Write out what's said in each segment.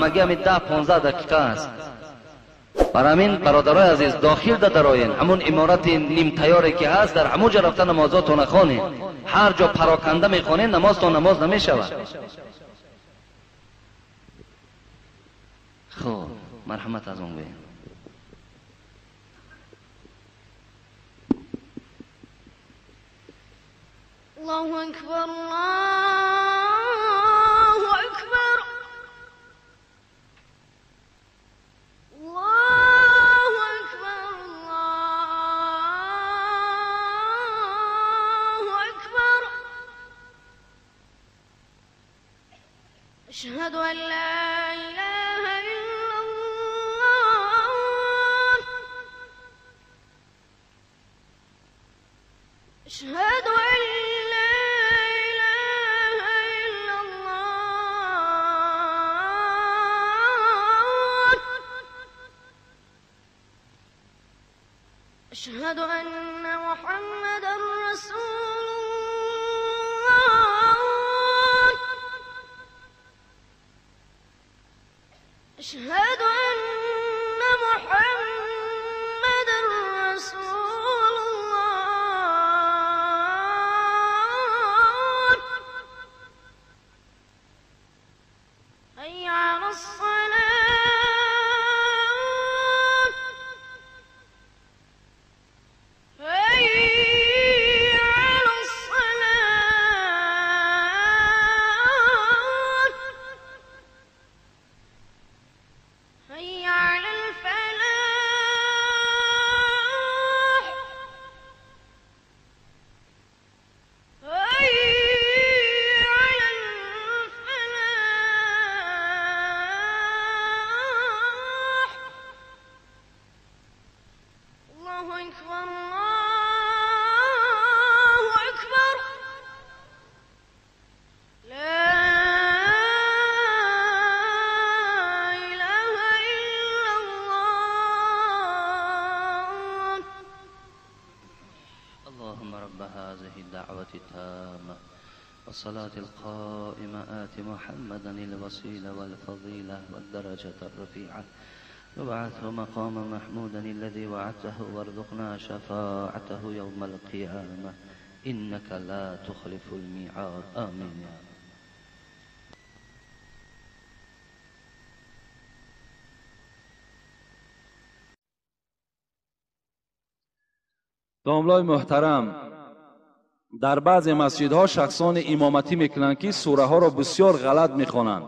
ҳамагӣ ҳамин 10-15 дақиқа аст. Барои ҳамин бародарои азиз, дохил дароен, ҳамун иморати нимтайёре ки ҳаст, дар ҳамун ҷо рафта намозотонро хонед. Ҳар ҷо пароканда мехонед, намозтон намоз намешавад. Хуб, марҳамат аз он гӯем. الله أكبر الله أكبر الله أكبر الله أكبر أشهد أن لا إله إلا الله أشهد أن لا إله إلا الله أشهد أن محمدا رسول الله أشهد أن محمدا رسول الله حي على الصلاة حي على الصلاة حي على الفلاح حي على الفلاح الله أكبر الله أكبر لا إله إلا الله. اللهم رب هذه الدعوة التامة والصلاة القائمة آت محمدا الوسيلة والفضيلة والدرجة الرفيعة وابعثه مقاما محمودا الذي وعدته وارزقنا شفاعته يوم القيامة إنك لا تخلف الميعاد. آمين. Домлои муҳтарам, дар баъзе масҷидҳо шахсони имоматӣ мекунанд, ки сураҳоро бисёр ғалат мехонанд.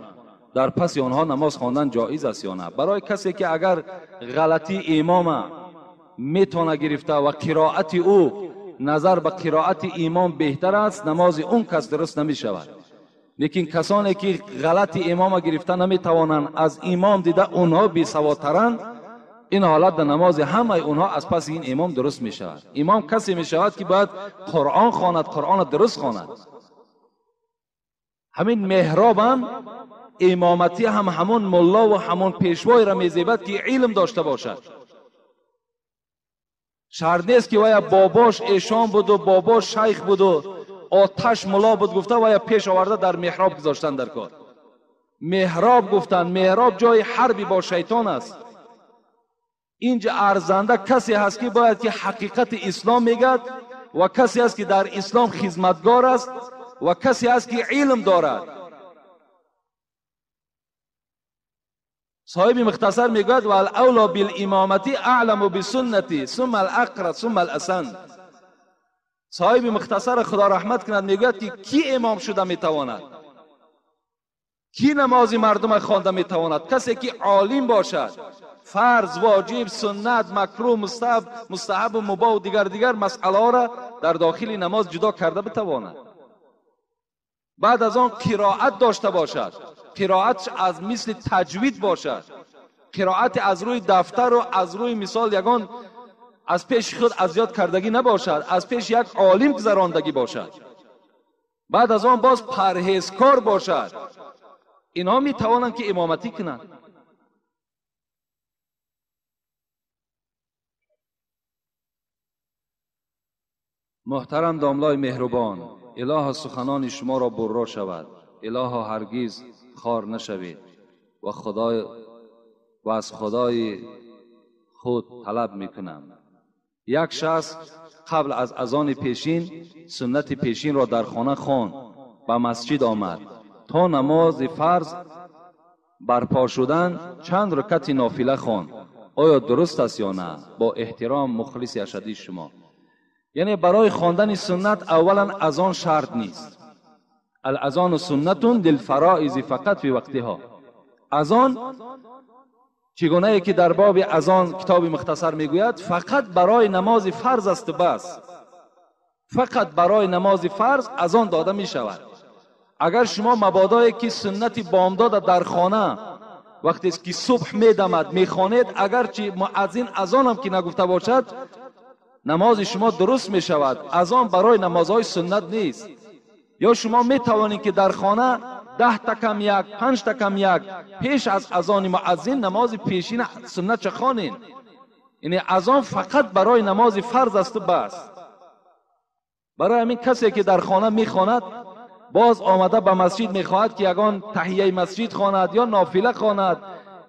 Дар паси онҳо намоз хондан ҷоиз аст ё на? Барои касе ки агар ғалатии имома метавона гирифта ва қироати ӯ назар ба қироати имом беҳтар аст, намози он кас дуруст намешавад. Лекин касоне ки ғалати имома гирифта наметавонанд, аз имом дида онҳо бесаводтаранд, ин ҳолат дар намози ҳамаи онҳо аз паси ин имом дуруст мешавад. Имом касе мешавад ки бояд Қуръон хонад, Қуръонро дуруст хонад. Ҳамин меҳробам имоматӣ ҳам ҳамон мулло ва ҳамон пешвоеро мезебад ки илм дошта бошад. Шарт нест ки вая бобош эшон буду, бобош шайх буду, оташ мулло буд гуфта вая пеш оварда дар меҳроб гузоштан дар кор. Меҳроб гуфтан, меҳроб ҷои ҳарби бо шайтон аст. Инҷа арзанда касе ҳаст ки бояд ки ҳақиқати ислом мегӯяд ва касе ҳаст ки дар ислом хизматгор аст ва касе ҳаст ки илм дорад. Соҳиби мухтасар мегӯяд: валавло билимомати аъламу бисуннати сумма алақра сумма аласан. Соҳиби мухтасар худо раҳмат кунад мегӯяд ки кӣ имом шуда метавонад, кӣ намози мардума хонда метавонад? Касе ки олим бошад, фарз, воҷиб, суннат, макрӯҳ, мустаҳаб, мустаҳабу мубоҳ ва дигар дигар масъалаҳоро дар дохили намоз ҷудо карда битавонад. Баъд аз он қироат дошта бошад, қироатш аз мисли таҷвид бошад, қироати аз рӯи дафтару аз рӯи мисол ягон аз пеши худ аз ёд кардагӣ набошад, аз пеши як олим гузарондагӣ бошад. Баъд аз он боз парҳезкор бошад. Инҳо метавонанд ки имоматӣ кунанд. Муҳтарам домлои меҳрубон, илоҳо суханони шуморо бурро шавад, илоҳо ҳаргиз хор нашавед. و از خدای خود طلب میکنم. یک شخص قبل از اذان پیشین سنت پیشین را در خانه خواند، به مسجد آمد تا نماز فرض برپا شدن چند رکعت نافله خواند. آیا درست است یا نه؟ با احترام مخلص اشدی شما. یعنی برای خواندن سنت اولا اذان شرط نیست. الاذان سنت للفرائض فقط فی وقتها. اذان چگونه ای که در باب اذان کتاب مختصر میگوید فقط برای نماز فرض است بس. فقط برای نماز فرض اذان داده می شود. اگر شما مبادایی که سنت بامداد در خانه وقتی که صبح میدمد میخوانید، اگرچه مؤذن اذان هم که نگفته باشد نماز شما درست می شود. اذان برای نمازهای سنت نیست. یا شما می توانید که در خانه 10 تا کم یک، 5 تا کم یک پیش از اذان مؤذن نماز پیشین سنت چه خوانین. یعنی اذان فقط برای نماز فرض است و بس. برای همین کسی که در خانه میخواند باز آمده به مسجد میخواهد که یگان تحیه مسجد خواند یا نافله خواند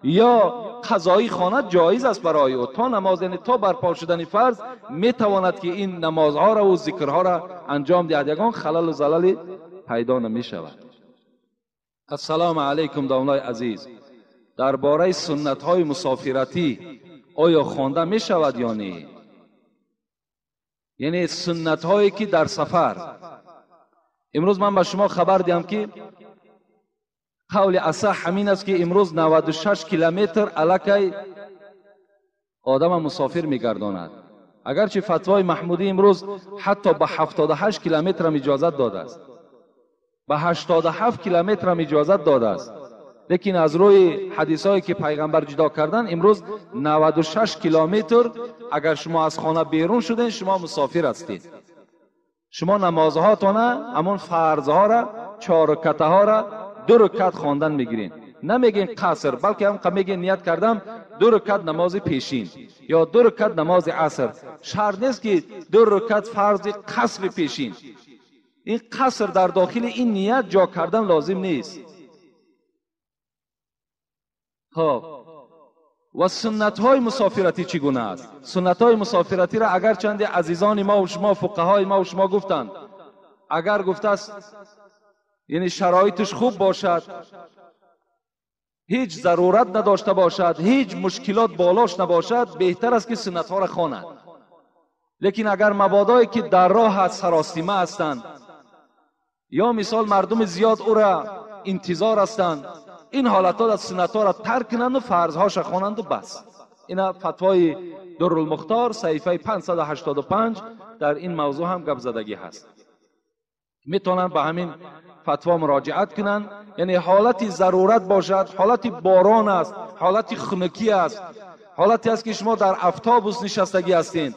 یا قضایی خواند، جایز است برای او. تا نماز، یعنی تا برپا شدن فرض میتواند که این نمازها را و ذکرها را انجام دهد، یگان خلل و زلل پیدا نمیشود. السلام علیکم داملای عزیز، درباره سنت های مسافرتی آیا خوانده می شود یا نه؟ یعنی سنت هایی که در سفر. امروز من به شما خبر دیم که قول اصح همین است که امروز 96 کیلومتر علاقه آدم مسافر میگرداند. اگرچه فتوای محمودی امروز حتی به 78 کیلومتر هم اجازت داده است، به 87 کیلومتر هم اجازت داده است، لیکن از روی حدیث هایی که پیغمبر جدا کردن امروز 96 کیلومتر اگر شما از خانه بیرون شدین شما مسافر هستید. شما نمازهاتان همون فرضها را، 4 رکعت ها را 2 رکعت خواندن میگیرین. نمیگین قصر، بلکه هم میگین نیت کردم 2 رکعت نماز پیشین یا 2 رکعت نماز عصر. شرط نیست که 2 رکعت فرض قصر پیشین. این قصر در داخل این نیت جا کردن لازم نیست. خب و سنت های مسافرتی چگونه است؟ سنت های مسافرتی را اگر چند عزیزان ما و شما، فقهای ما و شما گفتند، اگر گفته است یعنی شرایطش خوب باشد، هیچ ضرورت نداشته باشد، هیچ مشکلات بالاش نباشد، بهتر است که سنت ها را خواند. لیکن اگر مبادایی که در راه هست، سراسیمه هستند، یا مثال مردم زیاد او را انتظار هستند، این حالت ها سنت ها را ترک کنند و فرضهاش را خوانند و بس. این فتوای درالمختار صحیفه 585 در این موضوع هم گپ زدگی هست. میتونن به همین فتوا مراجعت کنند. یعنی حالت ضرورت باشد، حالت باران است، حالت خنکی است، حالتی است که شما در اتوبوس نشستگی هستین،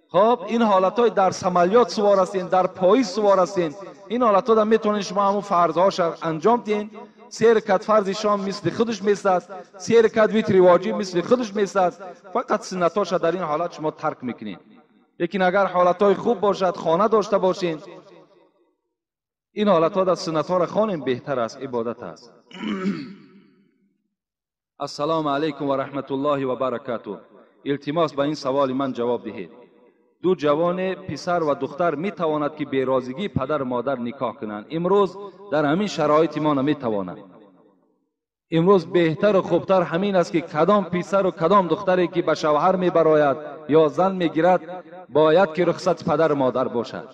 خب این حالت های در سمالیات سوار هستین، در پاییز سوار هستین، این حالت ها میتونین شما همون فرضهاش انجام دین. 3 رکعت فرض شام مثل خودش میستد، 3 رکعت ویتر واجب مثل خودش میستد، فقط سنتاش در این حالت شما ترک میکنین. لیکن اگر حالت های خوب باشد، خانه داشته باشین، این حالت ها در سنت ها را خوانیم بهتر است، عبادت است. السلام علیکم و رحمت الله و برکاته. التماس به این سوال من جواب دهید. 2 جوان پسر و دختر می تواند که بی راضیگی پدر و مادر نکاح کنند. امروز در همین شرایط ما نمی توانند. امروز بهتر و خوبتر همین است که کدام پسر و کدام دختری که به شوهر می براید یا زن می گیرد باید که رخصت پدر و مادر باشد.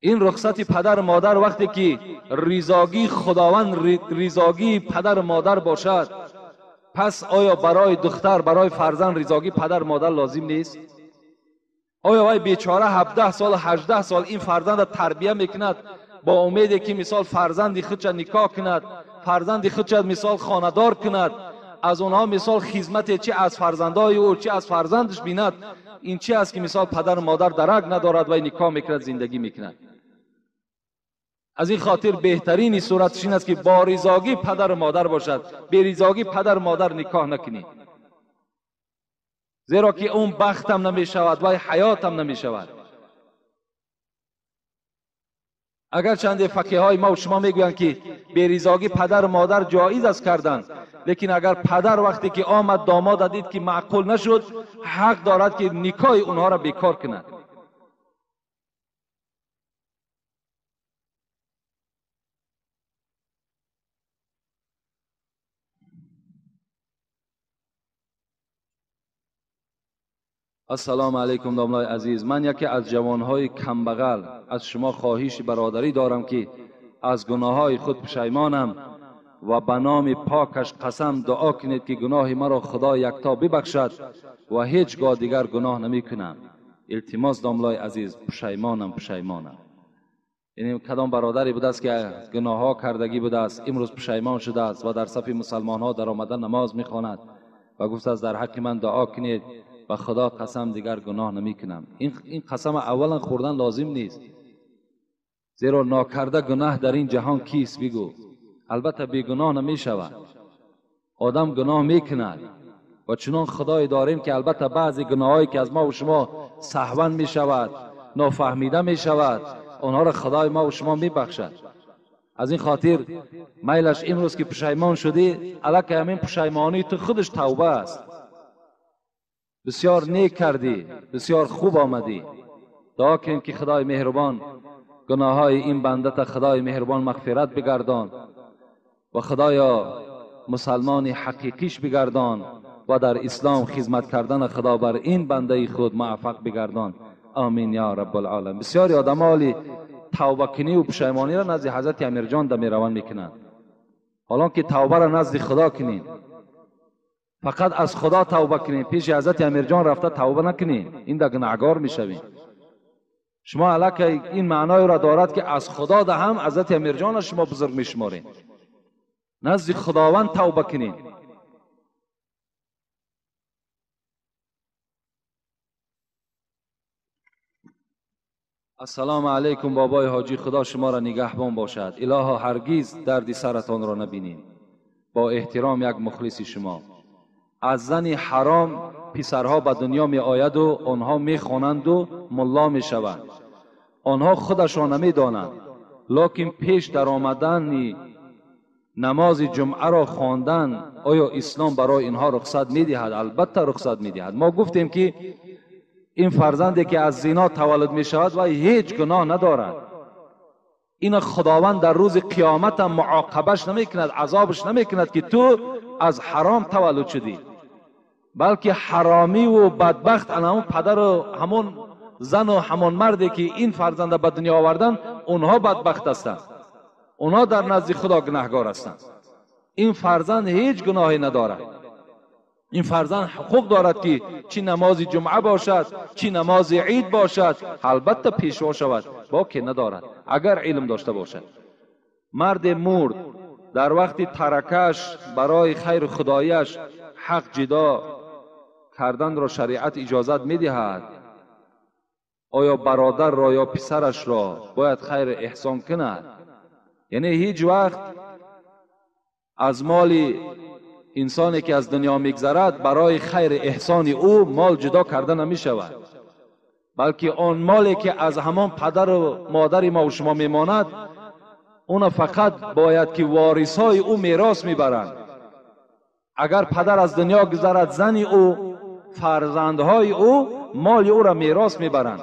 این رخصت پدر و مادر وقتی که رضاگی خداوند، رضاگی پدر و مادر باشد، پس آیا برای دختر، برای فرزند رضاگی پدر و مادر لازم نیست؟ آیا وای بیچاره 17 سال 18 سال این فرزند را تربیه میکند با امیدی که مثال فرزند خودش نکاح کند، فرزند خودش مثال خانه‌دار کند، از اونها مثال خدمت چه از فرزندای او چه از فرزندش بیند، این چی است که مثال پدر و مادر درک ندارد و نکاح میکند، زندگی میکند؟ از این خاطر بهترین صورتش این است که با رضاگی پدر و مادر باشد، به رضاگی پدر و مادر نکاح نکنید، زیرا که اون بختم نمی شود و حیاتم نمی شود. Агарчанде фақиҳои ма ва шумо мегӯянд ки беризогӣ падару модар ҷоиз аст кардан, лекин агар падар вақте ки омад домода дид ки маъқул нашуд, ҳақ дорад ки никоҳи онҳоро бекор кунад. Ассалому алайкум домлаи азиз, ман яке аз ҷавонҳои камбағал аз шумо хоҳиши бародарӣ дорам ки аз гуноҳҳои худ пушаймонам ва ба номи покаш қасам дуо кунед ки гуноҳи маро Худо якто бибахшад ва ҳеҷ гоҳ дигар гуноҳ намекунам. Илтимос домлаи азиз, пушаймонам, пушаймонам. Яъне кадом бародаре будааст ки гуноҳҳо кардагӣ будааст, имрӯз пушаймон шудааст ва дар сафи мусалмонҳо даромада намоз мехонад ва гуфтааст дар ҳаққи ман дуо кунед, ба Худо қасам дигар гуноҳ намекунам. Ин қасам аввалан хӯрдан лозим нест, зеро нокарда гуноҳ дар ин ҷаҳон кист бигӯ? Албатта бегуноҳ намешавад. Одам гуноҳ мекунад ва чунон Худое дорем ки албатта баъзе гуноҳҳое ки аз ма ва шумо саҳван мешавад, нофаҳмида мешавад, онҳоро Худои ма ва шумо мебахшад. Аз ин хотир майлаш имрӯз ки пушаймон шудӣ, аллакай ҳамин пушаймонии ту худаш тавба аст. Бисёр нек кардӣ, бисёр хуб омадӣ. Дуо кунем ки Худои меҳрубон гуноҳҳои ин бандата Худои меҳрубон мағфират бигардон ва Худоё мусалмони ҳақиқиш бигардон ва дар ислом хизмат кардан Худо бар ин бандаи худ муваффақ бигардон. Амин ё раббулъоламин. Бисёри одамҳо ҳоли тавбакунӣ ва пушаймониро назди ҳазрати Амирҷон да мераванд мекунанд, ҳолон ки тавбаро назди Худо кунед, фақат аз Худо тавба кунед, пеши ҳазрати Амирҷон рафта тавба накунед, ин да гунаҳгор мешавед. Шумо аллакай ин маъноеро дорад ки аз Худо да ҳам ҳазрати Амирҷонро шумо бузург мешуморед. Назди Худованд тавба кунед. Ассалому алайкум бобои ҳоҷӣ, Худо шуморо нигаҳбон бошад. Илоҳо ҳаргиз дарди саратонро набинем. Бо эҳтиром як мухлиси шумо. Аз зани ҳаром писарҳо ба дунё меояду онҳо мехонанду мулло мешаванд. Онҳо худашон намедонанд, лекин пеш даромадани намози ҷумъаро хондан оё ислом барои инҳо рухсат медиҳад? Албатта рухсат медиҳад. Мо гуфтем ки ин фарзанде ки аз зино таваллуд мешавад ва ҳеҷ гуноҳ надорад, ина Худованд дар рӯзи қиёмат ҳам муоқабаш намекунад, азобаш намекунад ки ту аз ҳаром таваллуд шудӣ, балки ҳаромиву бадбахт ана ҳамон падару ҳамон зану ҳамон марде ки ин фарзанда ба дунё овардан, онҳо бадбахт ҳастанд, онҳо дар назди Худо гунаҳгор ҳастанд. Ин фарзанд ҳеҷ гуноҳе надорад. Ин фарзанд ҳуқуқ дорад ки чӣ намози ҷумъа бошад, чӣ намози ид бошад, албатта пешво шавад, боке надорад агар илм дошта бошад. Марде мурд, дар вақти таракаш барои хайру худояш ҳақ ҷидо карданро шариат иҷозат медиҳад. Оё бародарро ё писарашро бояд хайр эҳсон кунад? Яъне ҳеҷ вақт аз моли инсоне ки аз дунё мегзарад барои хайри эҳсони ӯ мол ҷудо карда намешавад, балки он моле ки аз ҳамон падару модари мо ва шумо мемонад, уна фақат бояд ки ворисҳои ӯ мерос мебаранд. Агар падар аз дунё гузарад, зани ӯ, фарзандҳои ӯ моли ӯро мерос мебаранд.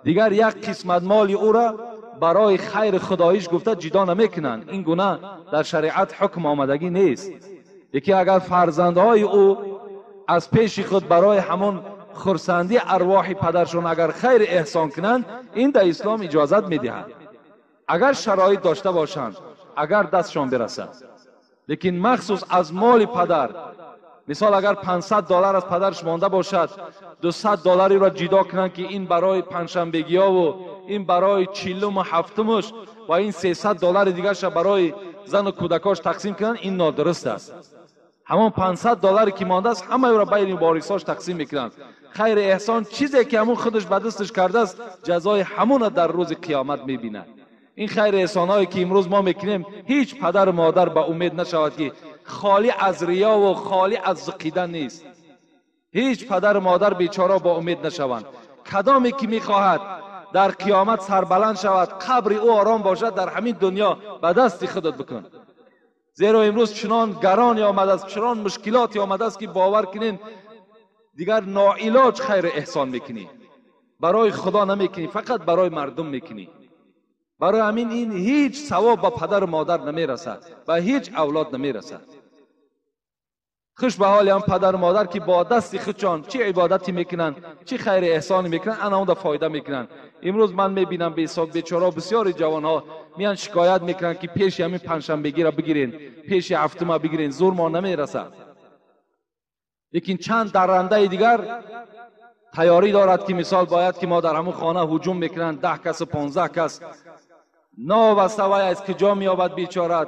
Дигар як қисмат моли ӯро барои хайри худоиш гуфта ҷудо намекунанд. Ин гуна дар шариат ҳукм омадагӣ нест. Яке агар фарзандҳои ӯ аз пеши худ барои ҳамон хурсандӣ арвоҳи падаршон агар хайр эҳсон кунанд, ин дар ислом иҷозат медиҳад, агар шароит дошта бошанд, агар дастшон бирасад. Лекин махсус аз моли падар, мисол агар $500 аз падарш монда бошад, $200 ҷудо кунанд ки ин барои панҷшанбегиёву ин барои чилуму ҳафтумуш ва ин $300 дигарша барои зану кӯдакош тақсим кунанд, ин нодуруст аст. Ҳамон $500 ки мондааст, ҳамаеро байни ворисош тақсим мекунанд. Хайри эҳсон чизе ки ҳамон худаш ба дасташ кардааст, ҷазои ҳамона дар рӯзи қиёмат мебинад. Ин хайри эҳсонҳое ки имрӯз мо мекунем, ҳеҷ падару модар ба умед нашавад ки холӣ аз риёву холӣ аз зиқидан нест. Ҳеҷ падару модар бечора ба умед нашаванд. Кадоме ки мехоҳад در قیامت سربلند شود، قبر او آرام باشد، در همین دنیا به دست خودت بکن. زیرا امروز چنان گرانی آمده است، چنان مشکلاتی آمده است که باور کنین دیگر ناعلاج خیر احسان میکنی، برای خدا نمیکنی، فقط برای مردم میکنی. برای همین این هیچ ثواب به پدر و مادر نمیرسد و هیچ اولاد نمیرسد. خوش به حال هم پدر و مادر که با دست خودشان چه عبادتی میکنن، چه خیر احسانی میکنن، انا اون فایده میکنن. امروز من میبینم به حساب بیچاره بسیاری جوانها میان شکایت میکنن که پیش همین پنجشنبگی را بگیرین، پیش هفتم بگیرین، زور ما نمیرسد. لیکن چند درنده دیگر تیاری دارد که مثال باید که ما در همون خانه هجوم میکنن، 10 کس و 15 کس، ناوسته وای از کجا میابد بیچاره،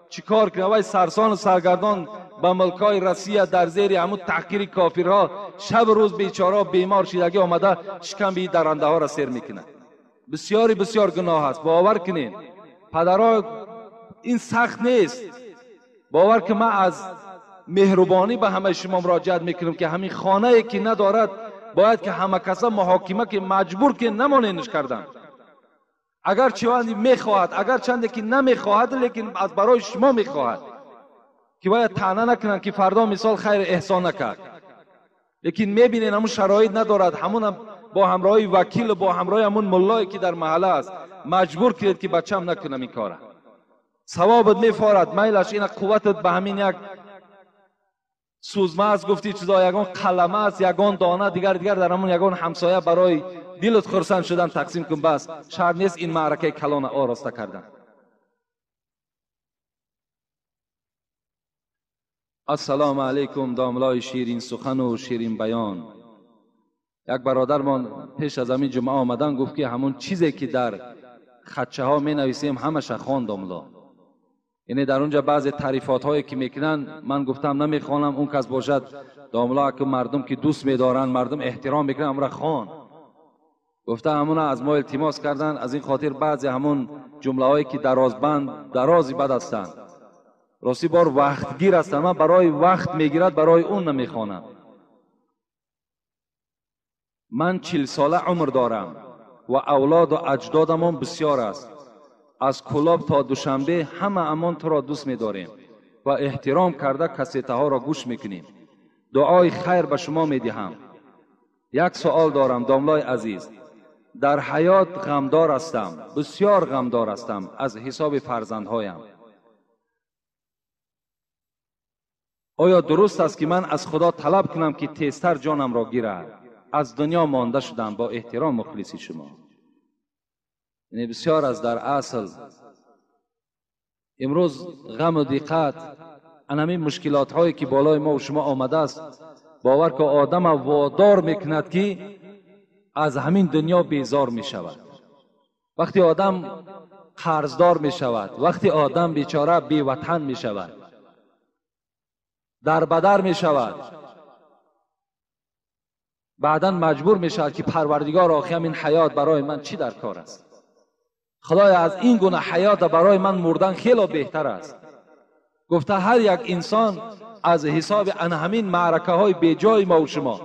چیکار کنه؟ وای سرسان و سرگردان به ملکای رسیه در زیر همون تحقیر کافرها شب روز بیچاره بیمار شیدگی آمده شکم به درنده ها را سیر میکنه. بسیاری بسیار گناه است، باور کنین پدرها این سخت نیست. باور که من از مهربانی به همه شما مراجعت میکنم که همین خانه ای که ندارد باید که همه کسا محاکمه که مجبور که نمانینش کردن. اگر چند میخواهد، اگر چند که نمیخواهد، لیکن از برای شما میخواهد که باید طعنه نکنن که فردا مثال خیر احسان نکرد. لیکن میبینین همون شرایط ندارد، همون با همراهی وکیل و با همراهی همون ملایی که در محله است مجبور کرد که بچم نکنم این کاره. ثوابت میفارد، میلش این قوتت به همین یک سوزمه است، گفتی چیزا یگان قلمه است، یگان دانه دیگر دیگر در همون یگان همسایه برای دلت خرسند شدن تقسیم کن. بس شرط نیست این معرکه کلان آراسته کردن. السلام علیکم داملای شیرین سخن و شیرین بیان. یک برادرمان پیش از همین جمعه آمدن گفت که همون چیزی که در خدچه ها می نویسیم همش خوان داملا. یعنی در اونجا بعضی تعریفات هایی که میکنن من گفتم نمیخوانم، اون کس باشد داملا که مردم که دوست میدارن، مردم احترام میکنن، امرا خوان. گفته همون از ما التماس کردن، از این خاطر بعضی همون جمله هایی که دراز بند درازی بد هستند، راستی بار وقتگیر هستند، من برای وقت میگیرد برای اون نمیخوانم. من 40 ساله عمر دارم و اولاد و اجدادمان بسیار است. از کلاب تا دوشنبه همه امان تو را دوست می‌داریم و احترام کرده کسیته ها را گوش میکنیم. دعای خیر به شما میدهم. یک سوال دارم داملای عزیز، در حیات غمدار هستم، بسیار غمدار هستم از حساب فرزندهایم. آیا درست است که من از خدا طلب کنم که تیزتر جانم را گیرد؟ از دنیا مانده شدم. با احترام مخلصی شما. یعنی بسیار از در اصل امروز غم و دقت انمی مشکلات هایی که بالای ما و شما آمده است، باور که آدم وادار میکند که از همین دنیا بیزار می شود. وقتی آدم قرضدار می شود، وقتی آدم بیچاره بی وطن می شود، در بدر می شود، بعدا مجبور می شود که پروردگار آخه همین حیات برای من چی در کار است؟ خدایا از این گونه حیات برای من مردن خیلی بهتر است. گفته هر یک انسان از حساب ان همین معرکه های بیجای ما و شما،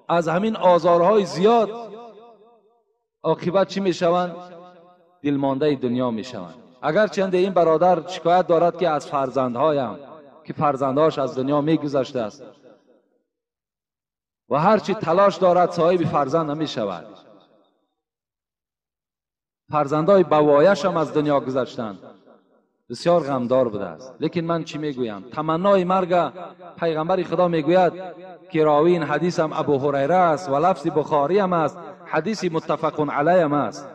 از همین آزارهای زیاد، عاقبت چی می شوند؟ دلمانده دنیا می شوند. اگر چند این برادر شکایت دارد که از فرزندهایم که فرزندهاش از دنیا می گذشته است و هرچی تلاش دارد صاحب فرزند نمی شود، فرزندهای بوایش هم از دنیا گذشتند، بسیار غمدار بوده است. لیکن من چی میگویم؟ تمنای مرگ پیغمبر خدا میگوید که راوی این حدیث هم ابو هریره است و لفظ بخاری هم است، حدیث متفق علیه هم است،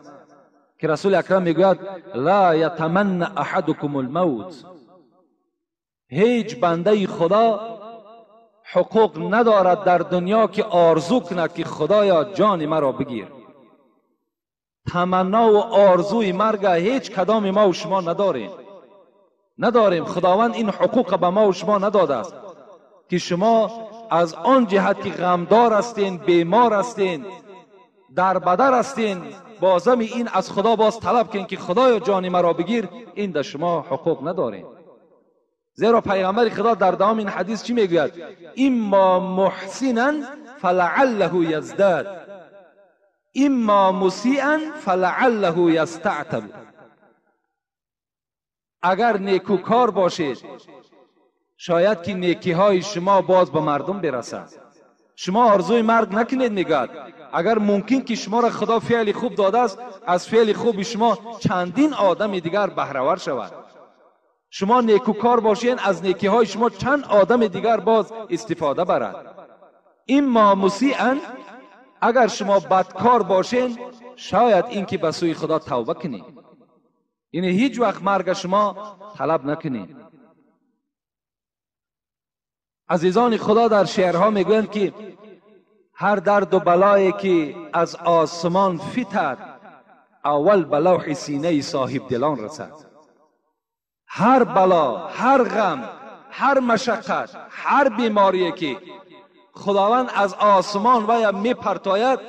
که رسول اکرم میگوید لا یتمنى احدکم الموت، هیچ بنده خدا حقوق ندارد در دنیا که آرزو کند که خدایا جان مرا بگیر. تمنا و آرزوی مرگ هیچ کدام ما و شما نداریم، نداریم. خداوند این حقوق به ما و شما نداده است که شما از آن جهت که غمدار هستین، بیمار هستین، در بدر هستین، بازم این از خدا باز طلب کنین که خدایا جان مرا بگیر، این در شما حقوق ندارین. زیرا پیغمبر خدا در دوام این حدیث چی میگوید؟ اما محسنا فلعله یزداد. اما مسیئا فلعله یستعتب. اگر نیکوکار باشید شاید که نیکی های شما باز به مردم برسد. شما آرزوی مرگ نکنید. میگد اگر ممکن که شما را خدا فعل خوب داده است، از فعل خوب شما چندین آدم دیگر بهره ور شود. شما نیکوکار باشین، از نیکی های شما چند آدم دیگر باز استفاده برد. اما مسیئا، اگر شما بدکار باشین شاید اینکه به سوی خدا توبه کنید. یعنی هیچ وقت مرگ شما طلب نکنید. عزیزان خدا در شعرها میگویند که هر درد و بلایی که از آسمان فتد، اول به لوح سینه صاحب دلان رسد. هر بلا، هر غم، هر مشقت، هر بیماری که خداوند از آسمان و میپرتاید،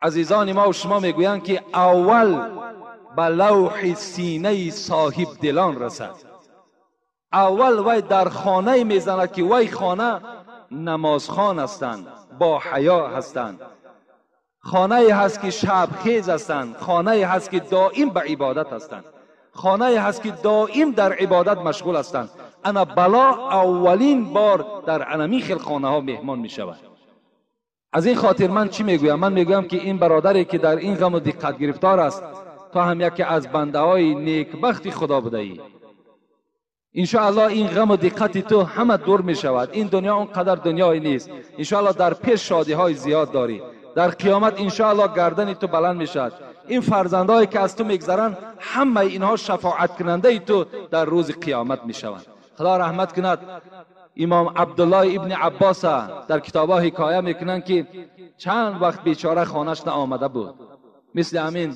عزیزان ما و شما میگویند که اول به لوح سینه صاحب دلان رسد. اول وی در خانه میزند که وی خانه نمازخوان هستند، با حیا هستند، خانه هست که شبخیز هستند، خانه هست که دائم به عبادت هستند، خانه هست که دائم در عبادت مشغول هستند. انا بلا اولین بار در انمی خیل خانه ها مهمان می شود. از این خاطر من چی میگویم؟ من میگویم که این برادری که در این غم و دقت گرفتار است، تا هم یکی از بنده های نیکبخت خدا بوده ای. انشاءالله این غم و دقت تو همه دور می شود. این دنیا اونقدر دنیایی نیست. انشاءالله در پیش شادی های زیاد داری. در قیامت انشاءالله گردن تو بلند می شود. این فرزندهایی که از تو میگذرند همه اینها شفاعت کننده تو در روز قیامت می شوند. خدا رحمت کند امام عبدالله ابن عباس در کتابها حکایه میکنند که چند وقت بیچاره خانهش نآمده بود. مثل همین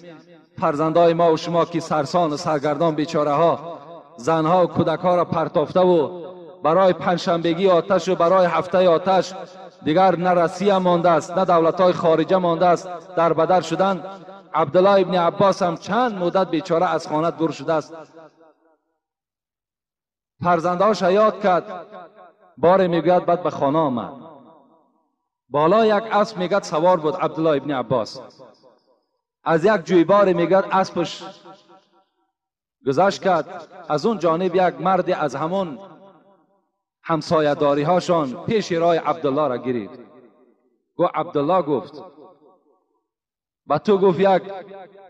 فرزندای ما و شما که سرسان و سرگردان بیچاره ها، زنها و کودک ها را پرتافته و برای پنجشنبگی آتش و برای هفته آتش دیگر نه رسیه مانده است نه دولت های خارجه مانده است، در بدر شدن. عبدالله ابن عباس هم چند مدت بیچاره از خانه دور شده است. فرزندهاش یاد کرد، باره میگوید بعد به خانه آمد. بالا یک اسب میگد سوار بود عبدالله ابن عباس. از یک جویبار میگد اسبش گذشت کرد. از اون جانب یک مرد از همون همسایه داری هاشان پیش راه عبدالله را گرفت. گفت عبدالله، گفت و تو گفت یک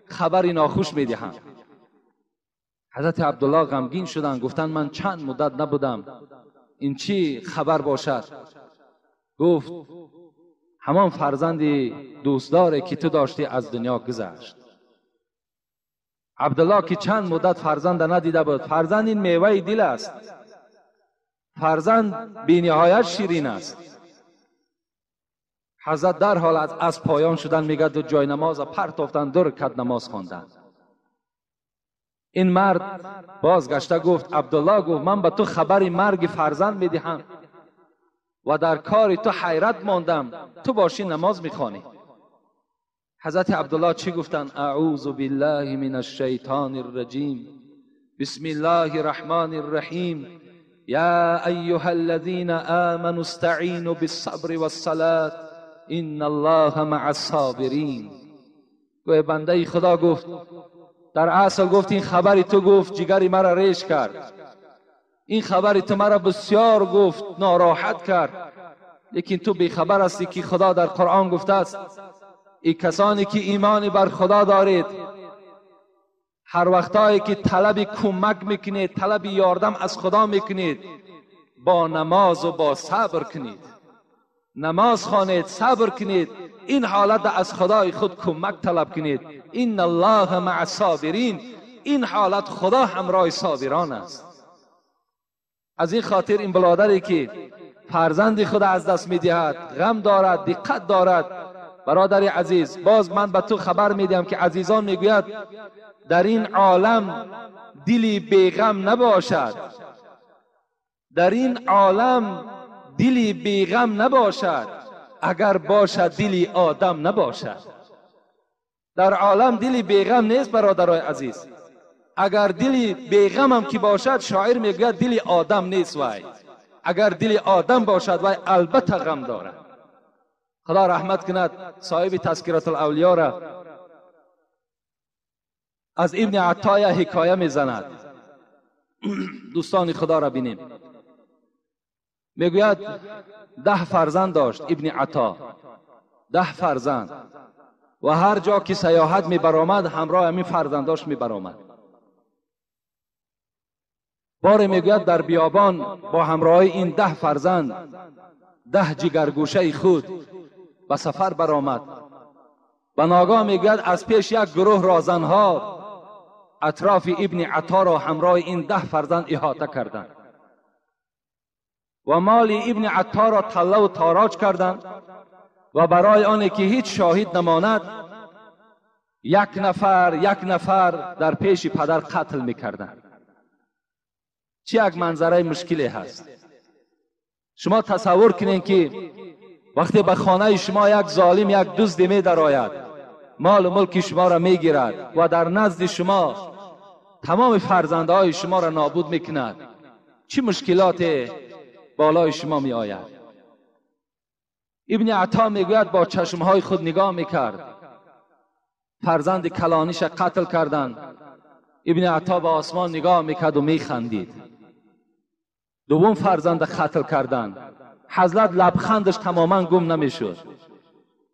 خبری ناخوش میدهم. حضرت عبدالله غمگین شدند، گفتند من چند مدت نبودم، این چی خبر باشد؟ گفت همان فرزندی دوستداره که تو داشتی از دنیا گذشت. عبدالله که چند مدت فرزند ندیده بود، فرزند این میوه دل است، فرزند بی نهایت شیرین است. حضرت در حال از پایان شدن میگه دو جای نماز پرتافتن، دو رکعت نماز خواندن. این مرد بازگشته گفت عبدالله، گفت من به تو خبر مرگ فرزند میدهم و در کار تو حیرت ماندم، تو باشی نماز میخوانی. حضرت عبدالله چی گفتن؟ اعوذ بالله من الشیطان الرجیم، بسم الله الرحمن الرحیم، یا ایها الذین آمنوا استعینوا بالصبر والصلاة ان الله مع الصابرین. گوه بنده خدا گفت در اصل گفت این خبری تو گفت جگری مرا ریش کرد، این خبری تو مرا بسیار گفت ناراحت کرد، لیکن تو بیخبر هستی که خدا در قرآن گفته است ای کسانی که ایمانی بر خدا دارید، هر وقتایی که طلب کمک میکنید، طلب یاردم از خدا میکنید، با نماز و با صبر کنید، نماز خوانید، صبر کنید، این حالت از خدای خود کمک طلب کنید. ان الله مع الصابرین، این حالت خدا همراه صابران است. از این خاطر این برادری که فرزند خود از دست میدهد، غم دارد، دقت دارد، برادر عزیز باز من به تو خبر میدهم که عزیزان میگوید در این عالم دلی بیغم نباشد، در این عالم دلی بیغم نباشد، اگر باشد دلی آدم نباشد. در عالم دلی بیغم نیست برادرای عزیز. اگر دلی بیغم هم که باشد، شاعر میگوید دلی آدم نیست وای. اگر دلی آدم باشد وای البته غم دارد. خدا رحمت کند صاحب تذکرة الاولیا را از ابن عطا حکایه میزند. دوستان خدا را بینیم. میگوید 10 فرزند داشت ابن عطا، 10 فرزند، و هر جا که سیاحت میبرآمد همراه همین فرزنداش میبرآمد. باره میگوید در بیابان با همراه این 10 فرزند، 10 جگرگوشه خود به سفر برآمد. و ناگاه میگوید از پیش یک گروه رازنها اطراف ابن عطا را همراه این 10 فرزند احاطه کردند و مال ابن عطا را طله و تاراج کردند و برای آنی که هیچ شاهد نماند یک نفر یک نفر در پیش پدر قتل میکردند. چه یک منظره مشکلی هست. شما تصور کنین که وقتی به خانه شما یک ظالم، یک دزد می درآید، مال و ملک شما را میگیرد و در نزد شما تمام فرزندهای شما را نابود میکند، چه مشکلات بالای شما می آید. ابن عطا میگوید با چشمهای خود نگاه میکرد، فرزند کلانیش قتل کردند. ابن عطا به آسمان نگاه میکرد و میخندید. دوم فرزند قتل کردند، حضرت لبخندش تماما گم نمیشد،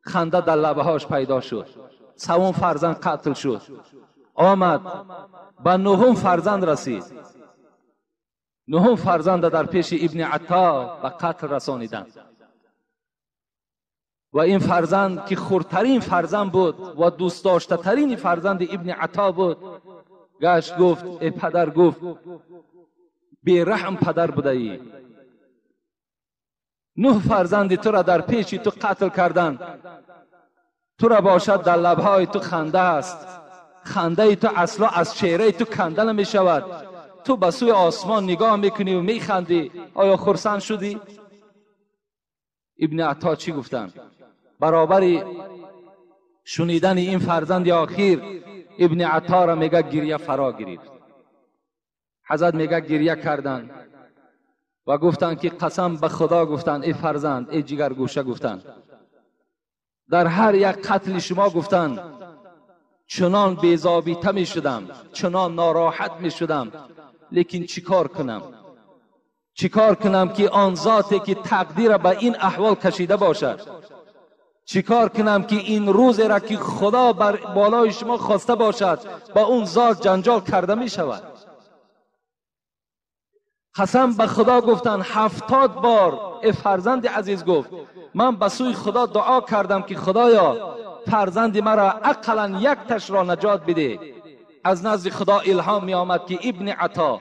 خنده در لبهاش پیدا شد. سوم فرزند قتل شد، آمد به نهم فرزند رسید. نهم فرزند در پیش ابن عطا به قتل رسانیدند و این فرزند که خردترین فرزند بود و دوست داشته ترین فرزند ابن عطا بود، گشت گفت ای پدر، گفت بیرحم پدر بوده ای، 9 فرزند تو را در پیش تو قتل کردند، تو را باشد در لبهای تو خنده است، خنده تو اصلا از چهره تو کنده نمی شود، تو به سوی آسمان نگاه میکنی و میخندی، آیا خرسند شدی؟ ابن عطا چی گفتند؟ برابر شنیدن این فرزند آخیر ابن عطا را میگه گریه فرا گرفت. حضرت میگه گریه کردند و گفتند که قسم به خدا گفتند ای فرزند، ای جگر گوشه، گفتند در هر یک قتل شما گفتند چنان بی‌ضابطه می شدم، چنان ناراحت می شدم، لیکن چیکار کنم؟ چیکار کنم که آن ذاتی که تقدیر به این احوال کشیده باشد، چیکار کنم که این روز را که خدا بر بالای شما خواسته باشد با اون ذات جنجال کرده می شود. قسم به خدا گفتن 70 بار ای فرزند عزیز، گفت من به سوی خدا دعا کردم که خدایا فرزند مرا اقلا یک تش را نجات بده. از نزد خدا الهام می آمد که ابن عطا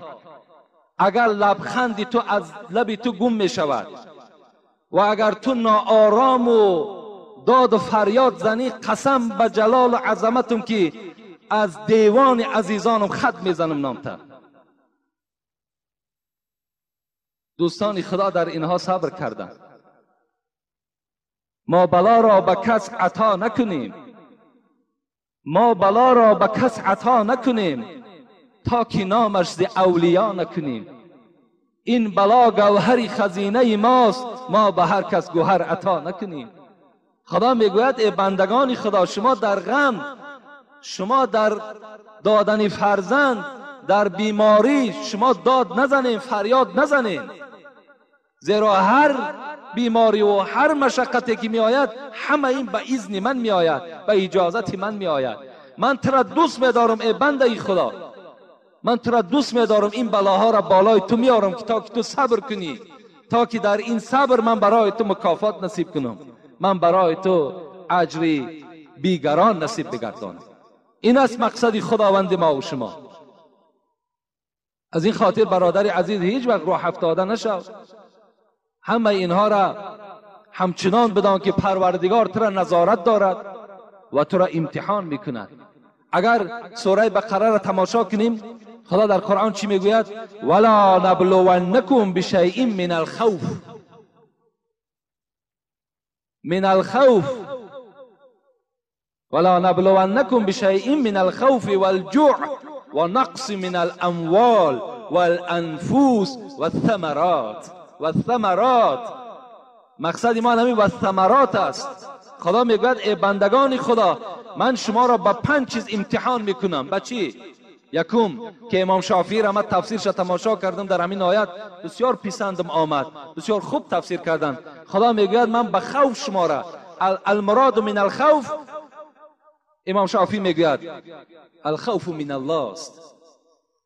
اگر لبخند تو از لب تو گم می شود و اگر تو ناآرام و داد و فریاد زنی، قسم به جلال و عظمتم که از دیوان عزیزانم خط میزنم نامتر. دوستان خدا در اینها صبر کردند. ما بلا را به کس عطا نکنیم، ما بلا را به کس عطا نکنیم تا که نامش ز اولیا نکنیم. این بلا گوهر خزینه ماست، ما به هر کس گوهر عطا نکنیم. خدا میگوید ای بندگان خدا، شما در غم، شما در دادن فرزند، در بیماری شما داد نزنین، فریاد نزنین، زیرا هر بیماری و هر مشقتی که می آید همه این به اذن من می آید، به اجازت من می آید. من تو را دوست می دارم ای بنده خدا، من تو را دوست می دارم، این بلاها را بالای تو می آرم که تا که تو صبر کنی، تا که در این صبر من برای تو مکافات نصیب کنم، من برای تو اجری بیگران نصیب بگردانم. این است مقصد خداوند ما و شما. از این خاطر برادر عزیز هیچ وقت روح افتاده نشو. همه اینها را همچنان بدان که پروردگار تو را نظارت دارد و تو را امتحان میکند. اگر سوره بقره را تماشا کنیم، خدا در قرآن چی میگوید؟ ولا نبلونکم بشیء من الخوف، من الخوف، ولا نبلونکم بشیء من الخوف والجوع ونقص من الاموال والانفس والثمرات. والثمرات، مقصد ما همین والثمرات است. خدا میگوید ای بندگان خدا، من شما را با 5 چیز امتحان میکنم. با چی؟ یکم که امام شافعی را من تفسیرش تماشا کردم در همین آیت، بسیار پسندم آمد، بسیار خوب تفسیر کردن. خدا میگوید من به خوف شما را، المراد من الخوف، امام شافعی میگوید الخوف من الله است.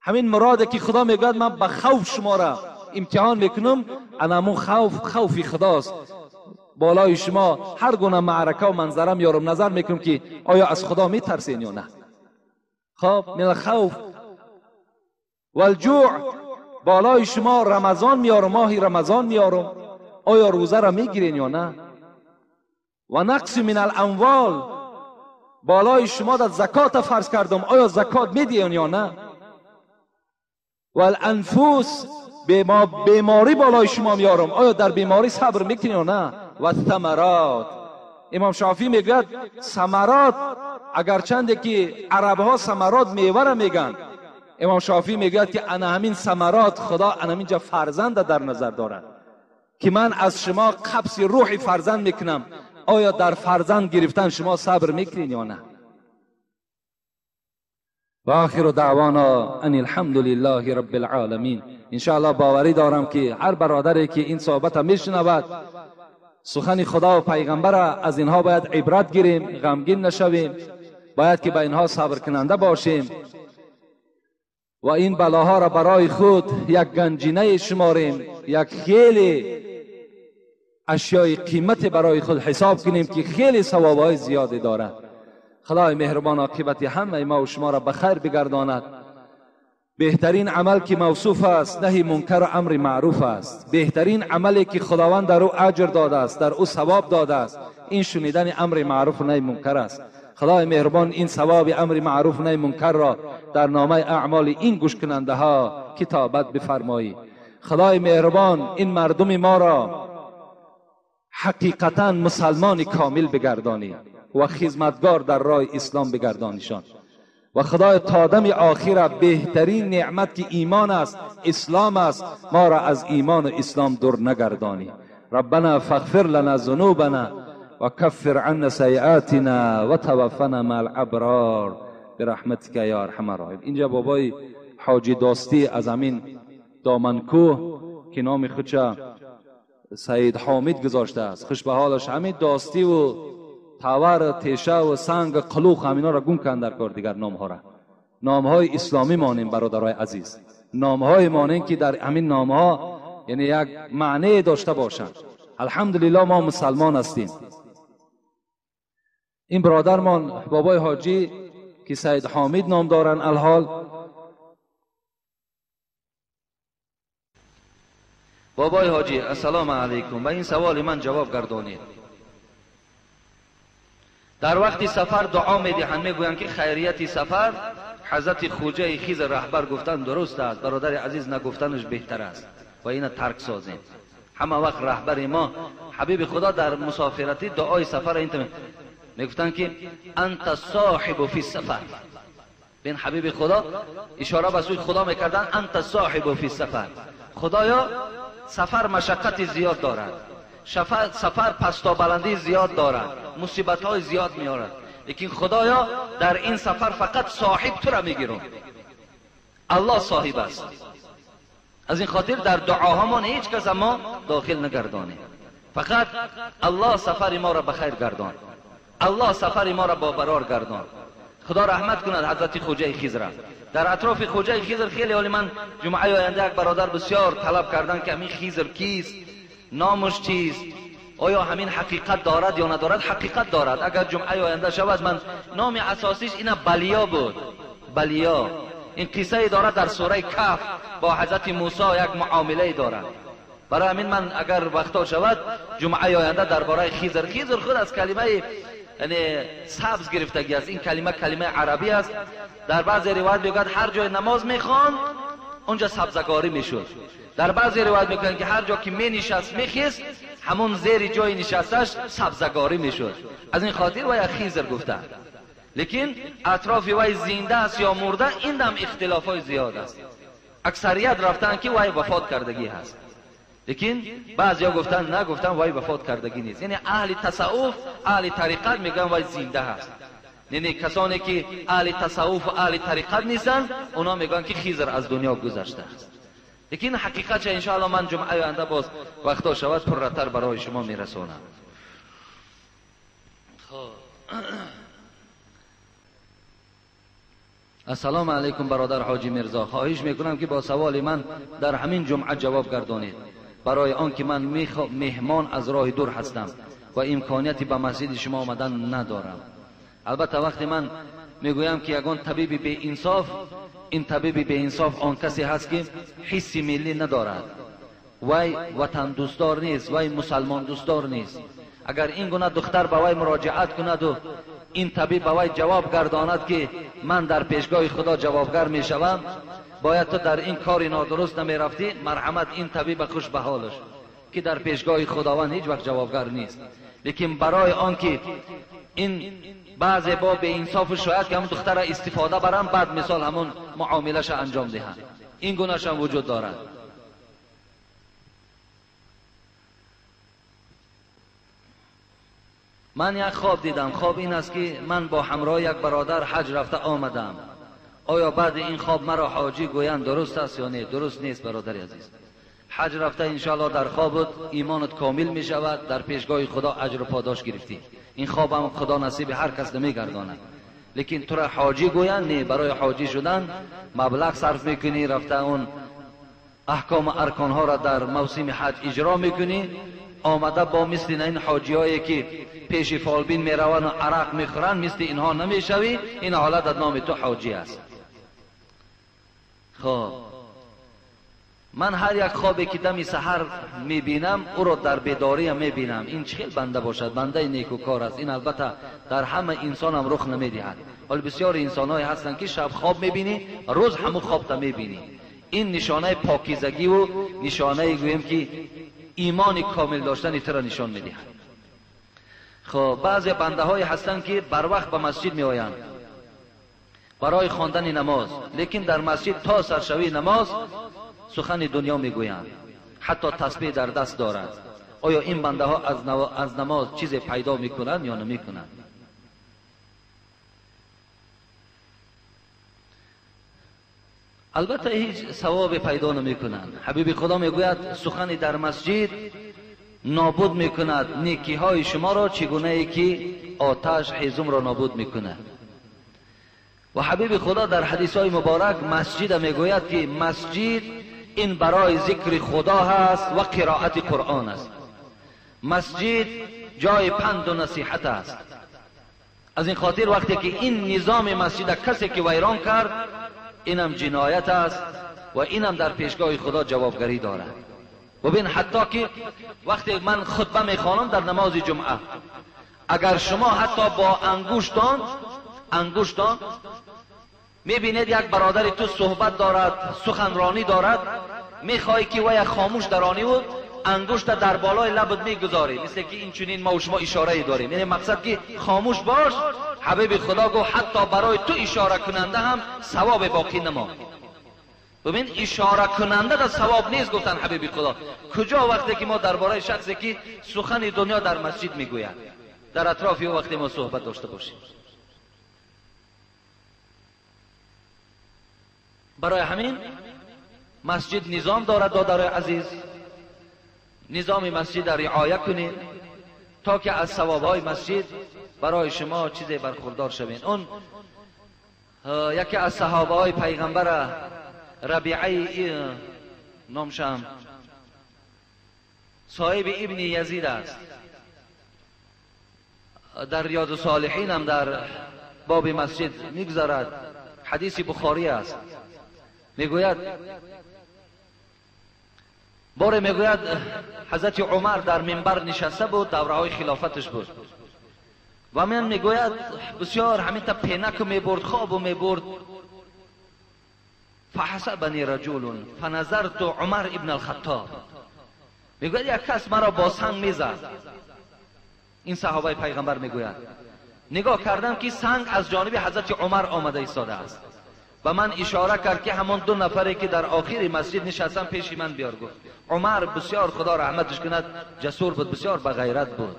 همین مراده که خدا میگوید من به خوف شما را امتحان میکنم، انمون خوف خوفی خداست. بالای شما هر گونه معرکه و منظره میارم، نظر میکنم که آیا از خدا میترسین یا نه. خب من الخوف والجوع، بالای شما رمضان میارم، ماهی رمضان میارم، آیا روزه را میگیرین یا نه. و نقص من الاموال، بالای شما در زکات فرض کردم، آیا زکات میدین یا نه. و الانفس، بیماری بالای شما میارم، آیا در بیماری صبر میکنین یا نه. و الثمرات، امام شافعی میگوید ثمرات، اگرچند که عرب ها ثمرات میوه را میگن، امام شافعی میگوید که انا همین ثمرات خدا انا همینجا فرزند در نظر دارد که من از شما قبض روح فرزند میکنم، آیا در فرزند گرفتن شما صبر میکنین یا نه. و آخر دعوانا ان الحمد لله رب العالمین. انشاءالله باوری دارم که هر برادری که این صحبت میشنود، سخن خدا و پیغمبر، از اینها باید عبرت گیریم، غمگین نشویم، باید که به اینها صبر کننده باشیم و این بلاها را برای خود یک گنجینه شماریم، یک خیلی اشیای قیمت برای خود حساب کنیم که خیلی ثوابهای زیادی دارد. خدای مهربان عاقبت همه ما و شما را به خیر بگرداند. بهترین عمل که موصوف است نهی منکر و امر معروف است. بهترین عملی که خداوند در او اجر داده است، در او ثواب داده است، این شنیدن امر معروف و نهی منکر است. خدای مهربان این ثواب امر معروف و نهی منکر را در نامه اعمال این گوش کننده ها کتابت بفرمایی. خدای مهربان این مردم ما را حقیقتا مسلمان کامل بگردانی و خدمتگار در راه اسلام بگردانیشان. و خدای تا دم آخر بهترین نعمت که ایمان است، اسلام است، ما را از ایمان و اسلام دور نگردانی. ربنا فاغفر لنا ذنوبنا و کفر عنا سیئاتنا و توفنا مع الابرار برحمتک یا ارحم الراحمین. اینجا بابای حاجی داستی از همین دامنکوه که نام خودش سید حامد گذاشته است، خوش به حالش، همین داستی و تاور، تیشه و سنگ، قلوخ، همینا را گم کن در کار دیگر نام ها را. نام های اسلامی مانیم برادرای عزیز، نام های مانیم که در همین نام ها یعنی یک معنی داشته باشند. الحمدلله ما مسلمان هستیم. این برادرمان بابای حاجی که سید حامد نام دارن الحال. بابای حاجی السلام علیکم، به این سوال من جواب گردانید. در وقتی سفر دعا میدهند، میگویند که خیریت سفر حضرت خوجه خیز رهبر گفتن درست است. برادر عزیز نگفتنش بهتر است و اینو ترک سازیم. همه وقت رهبر ما حبیب خدا در مسافرتی دعای سفر این میگفتن که انت صاحب فی السفر. بین حبیب خدا اشاره به سوی خدا میکردن، انت صاحب فی السفر. خدایا سفر مشقت زیاد دارد، سفر پستا بلندی زیاد دارد، مصیبت های زیاد میارد، لیکن خدایا در این سفر فقط صاحب تو را میگیرم. الله صاحب است. از این خاطر در دعاهامان هیچ کس ما داخل نگردانیم، فقط الله سفر ما را بخیر گردان، الله سفر ما را با برار گردان. خدا رحمت کند حضرت خوجه خضر. در اطراف خوجه خضر خیلی حالی من جمعه آینده یک برادر بسیار طلب کردن که همین خضر کیست، نامش چیست، آیا همین حقیقت دارد یا ندارد. حقیقت دارد. اگر جمعه آینده شود، من نام اساسیش اینا بلیا بود. بلیا این قصه دارد در سوره کهف با حضرت موسی یک معامله دارد. برای همین من اگر وقتا شود جمعه آینده درباره خضر، خضر خود از کلمه یعنی سبز گرفتگی است. این کلمه کلمه عربی است. در بعض روایت میگوید هر جای نماز میخواند اونجا سبزگاری میشد. در بعضی روایت میگویند که هر جا که می نشست میخیست همون زیر جای نشستش سبزگاری میشد. از این خاطر وی خضر گفتند. لیکن اطراف وی زنده است یا مرده این هم اختلاف های زیاد است. اکثریت رفتن که وی وفات کردگی هست. Лекин баъзеҳо гуфтанд на, гуфтанд вай вафот кардагӣ нест. Яъне аҳли тасаввуф, аҳли тариқат мегӯянд вай зинда ҳаст. Яъне касоне ки аҳли тасаввуф ва аҳли тариқат нестанд, онҳо мегӯянд ки Хизр аз дунё гузаштааст. Лекин ҳақиқатша иншоалло ман ҷумъаи оянда боз вақто шавад пурратар барои шумо мерасонам. Ассалому алайкум бародар ҳоҷи Мирзо, хоҳиш мекунам ки бо саволи ман дар ҳамин ҷумъа ҷавоб гардонед, барои он ки ман меҳмон аз роҳи дур ҳастам ва имконияти ба масҷиди шумо омадан надорам. Албатта вақте ман мегӯям ки ягон табиби беинсоф, ин табиби беинсоф он касе ҳаст ки ҳисси миллӣ надорад, вай ватандӯстдор нест, вай мусалмондӯстдор нест. Агар ин гуна духтар ба вай муроҷиат кунаду ин табиб ба вай ҷавоб гардонад ки ман дар пешгоҳи Худо ҷавобгар мешавам, бояд ту дар ин кори нодуруст намерафтӣ, марҳамат ин табиба хуш ба ҳолаш ки дар пешгоҳи Худованд ҳеҷ вақт ҷавобгар нест. Лекин барои он ки ин баъзе бо беинсофу шояд ки ҳамон духтара истифода барам, баъд мисол ҳамон муомилаша анҷом диҳанд, ин гунашам вуҷуд дорад. Ман як хоб дидам. Хоб ин аст ки ман бо ҳамроҳи як бародар ҳаҷ рафта омадам. Оё баъди ин хоб маро ҳоҷӣ гӯянд дуруст аст ё не? Дуруст нест бародари азиз. Ҳаҷ рафта иншоалло дар хобат имонат комил мешавад, дар пешгоҳи Худо аҷру подош гирифтӣ. Ин хобам Худо насиби ҳар кас намегардонад. Лекин тура ҳоҷӣ гӯянд не, барои ҳоҷӣ шудан маблағ сарф мекунӣ, рафта он аҳкому арконҳоро дар мавсими ҳаҷ иҷро мекунӣ, омада бо мисли ин ҳоҷиҳое ки пеши фолбин мераванд ва арақ мехӯранд, мисли инҳо намешавӣ, ин ҳолат аз номи ту ҳоҷӣ аст. Хоб, ман ҳар як хобе ки дами саҳар мебинам, ӯро дар бедориям мебинам. Ин чӣ хел банда бошад? Бандаи некукор аст. Ин албатта дар ҳама инсонам рух намедиҳад. Ҳол бисёри инсонҳое ҳастанд ки шаб хоб мебинӣ, рӯз ҳамун хобта мебинӣ. Ин нишонаи покизагиву нишонаи гӯем ки имони комил доштани туро нишон медиҳад. Хоб, баъзе бандаҳое ҳастанд ки барвақт ба масҷид меоянд барои хондани намоз, лекин дар масҷид то саршавии намоз сухани дунё мегӯянд, ҳатто тасбеҳ дар даст дорад. Оё ин бандаҳо аз намоз чизе пайдо мекунанд ё намекунанд? Албатта ҳеҷ савобе пайдо намекунанд. Ҳабиби Худо мегӯяд сухани дар масҷид нобуд мекунад некиҳои шуморо, чӣ гунае ки оташ ҳезумро нобуд мекунад. Ва ҳабиби Худо дар ҳадисҳои муборак масҷида мегӯяд ки масҷид ин барои зикри Худо ҳаст ва қироати Қуръон аст. Масҷид ҷои панду насиҳат аст. Аз ин хотир вақте ки ин низоми масҷида касе ки вайрон кард, инам ҷиноят аст ва инам дар пешгоҳи Худо ҷавобгарӣ дорад. Бубин, ҳатто ки вақте ман хутба мехонам дар намози ҷумъа, агар шумо ҳатто бо ангуштон мебинед як бародари ту суҳбат дорад, суханронӣ дорад, мехоҳӣ ки вая хомӯш дарониву ангушта дар болои лабат мегузорӣ, мисле ки инчунин мо шумо ишорае дорем, яъне мақсад ки хомӯш бош. Ҳабиби Худо гуфт ҳатто барои ту ишора кунанда ҳам савобе боқӣ намонд. Бубин, ишора кунанда да савоб нест, гуфтанд ҳабиби Худо. Куҷо вақте ки мо дар бораи шахсе ки сухани дунё дар масҷид мегӯяд, дар атрофи ӯ вақте мо суҳбат дошта бошем. Барои ҳамин масҷид низом дорад, додарои азиз. Низоми масҷидро риоя кунед то ки аз савобҳои масҷид барои шумо чизе бархурдор шавед. Он яке аз саҳобаҳои пайғамбара Рабиаи номшам соҳиби ибни Язид аст. Дар Риёду Солиҳин ҳам дар боби масҷид мегузарад, ҳадиси Бухорӣ аст. Мегӯяд боре мегӯяд ҳазрати Умар дар минбар нишаста буд, давраҳои хилофаташ буд, ва ман мегӯяд бисёр ҳаминта пенаку мебурд, хобу мебурд. фаҳасабани раҷулун фаназарту Умар ибн алхаттоб. Мегӯяд як кас маро бо санг мезад. Ин саҳобаи пайғамбар мегӯяд нигоҳ кардам ки санг аз ҷониби ҳазрати Умар омада истодааст. به من اشاره کرد که همون دو نفری که در آخر مسجد نشستن پیش من بیار. گفت عمر بسیار خدا رحمتش کند جسور بود، بسیار به غیرت بود.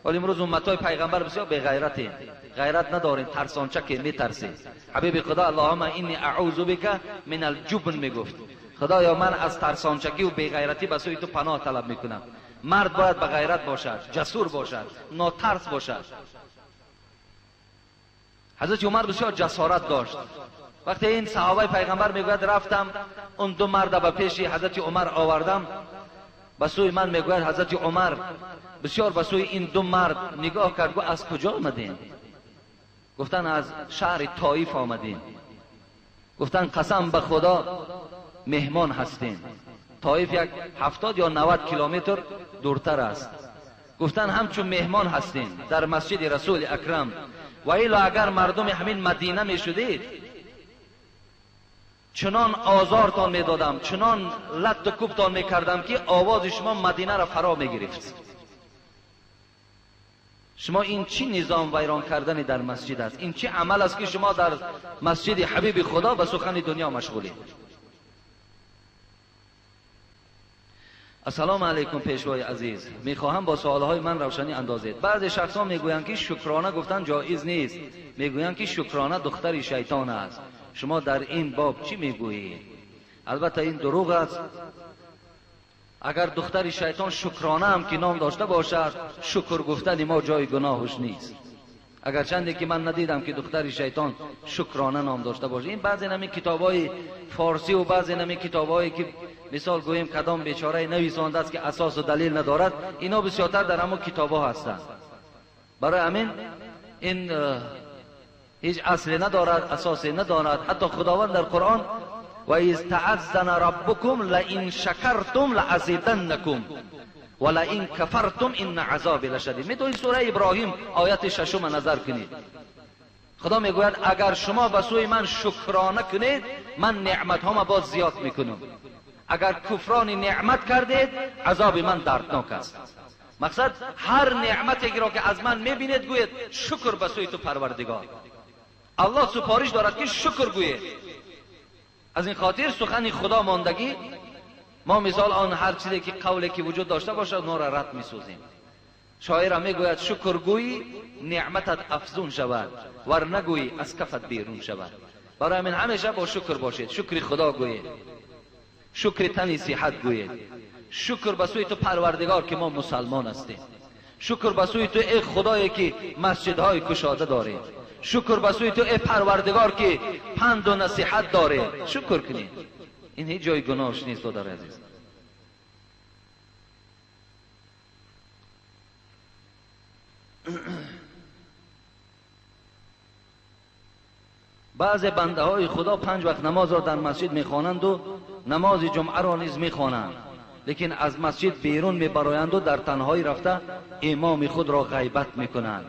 ولی امروز امتای پیغمبر بسیار به غیرتیم، غیرت نداریم، ترسانچه که میترسیم. حبیب خدا اللهم انی اعوذ بک من الجبن میگفت، خدایا من از ترسانچکی و بیغیرتی به سوی تو پناه طلب میکنم. مرد باید به غیرت باشد، جسور باشد، ناترس باشد. حضرت عمر بسیار جسارت داشت. وقتی این صحابه پیغمبر میگوید رفتم اون دو مرد به پیش حضرت عمر آوردم، به سوی من میگوید حضرت عمر بسیار به سوی این دو مرد نگاه کرد، گفت از کجا آمدین؟ گفتن از شهر طائف آمدیم. گفتن قسم به خدا مهمان هستیم. طائف یک 70 یا 90 کیلومتر دورتر است. گفتن همچون مهمان هستیم در مسجد رسول اکرم، و الا اگر مردم همین مدینه می شدید چنان آزارتان می دادم، چنان لط و کوبتان می کردم که آواز شما مدینه را فرا می گرفت. شما این چی نظام ویران کردن در مسجد است؟ این چی عمل است که شما در مسجد حبیب خدا به سخن دنیا مشغولید؟ السلام علیکم پیشوای عزیز، میخواهم با سوالهای من روشنی اندازید. بعضی شخصا میگویند که شکرانه گفتن جایز نیست، میگویند که شکرانه دختر شیطان است. شما در این باب چی میگویید؟ البته این دروغ است. اگر دختر شیطان شکرانه هم که نام داشته باشد، شکر گفتن ما جای گناهش نیست. اگر چندی که من ندیدم که دختر شیطان شکرانه نام داشته باشه. این بعضی نمی کتابای فارسی و بعضی نمی کتابایی که مثال گوییم کدام بیچاره نویسانده است که اساس و دلیل ندارد، اینا بسیارتر در همون کتابا هستند. برای همین این هیچ اصلی ندارد، اساسی ندارد. حتی خداوند در قرآن و اذ تعذن ربکم لئن شکرتم لازیدنکم ولئن کفرتم ان عذابی لشدید. میتونید سوره ابراهیم آیت 6 نظر کنید. خدا میگوید اگر شما به سوی من شکرانه کنید من نعمت هام باز زیاد میکنم، اگر کفران نعمت کردید عذاب من دردناک است. مقصد هر نعمتی را که از من میبینید گوید شکر به سوی تو پروردگار. الله سپارش دارد که شکر گوید. از این خاطر سخن خدا ماندگی ما مثال آن هر چیزی که قولی که وجود داشته باشد اونها را رد میسوزیم. شاعر میگوید شکر گویی نعمتت افزون شود، ور نگویی از کفت بیرون شود. برای من همیشه با شکر باشید، شکر خدا گویید، شکر تنی صحت گویید، شکر به سوی تو پروردگار که ما مسلمان هستیم، شکر به سوی تو ای خدایی که مسجدهای کشاده داریم، شکر به سوی تو ای پروردگار که پند و نصیحت داره. شکر کنید، این هیچ جای گناهش نیست برادر عزیز. بعض بنده های خدا 5 وقت نماز را در مسجد میخوانند و نماز جمعه را نیز میخوانند، لیکن از مسجد بیرون میبرایند و در تنهایی رفته امام خود را غیبت میکنند.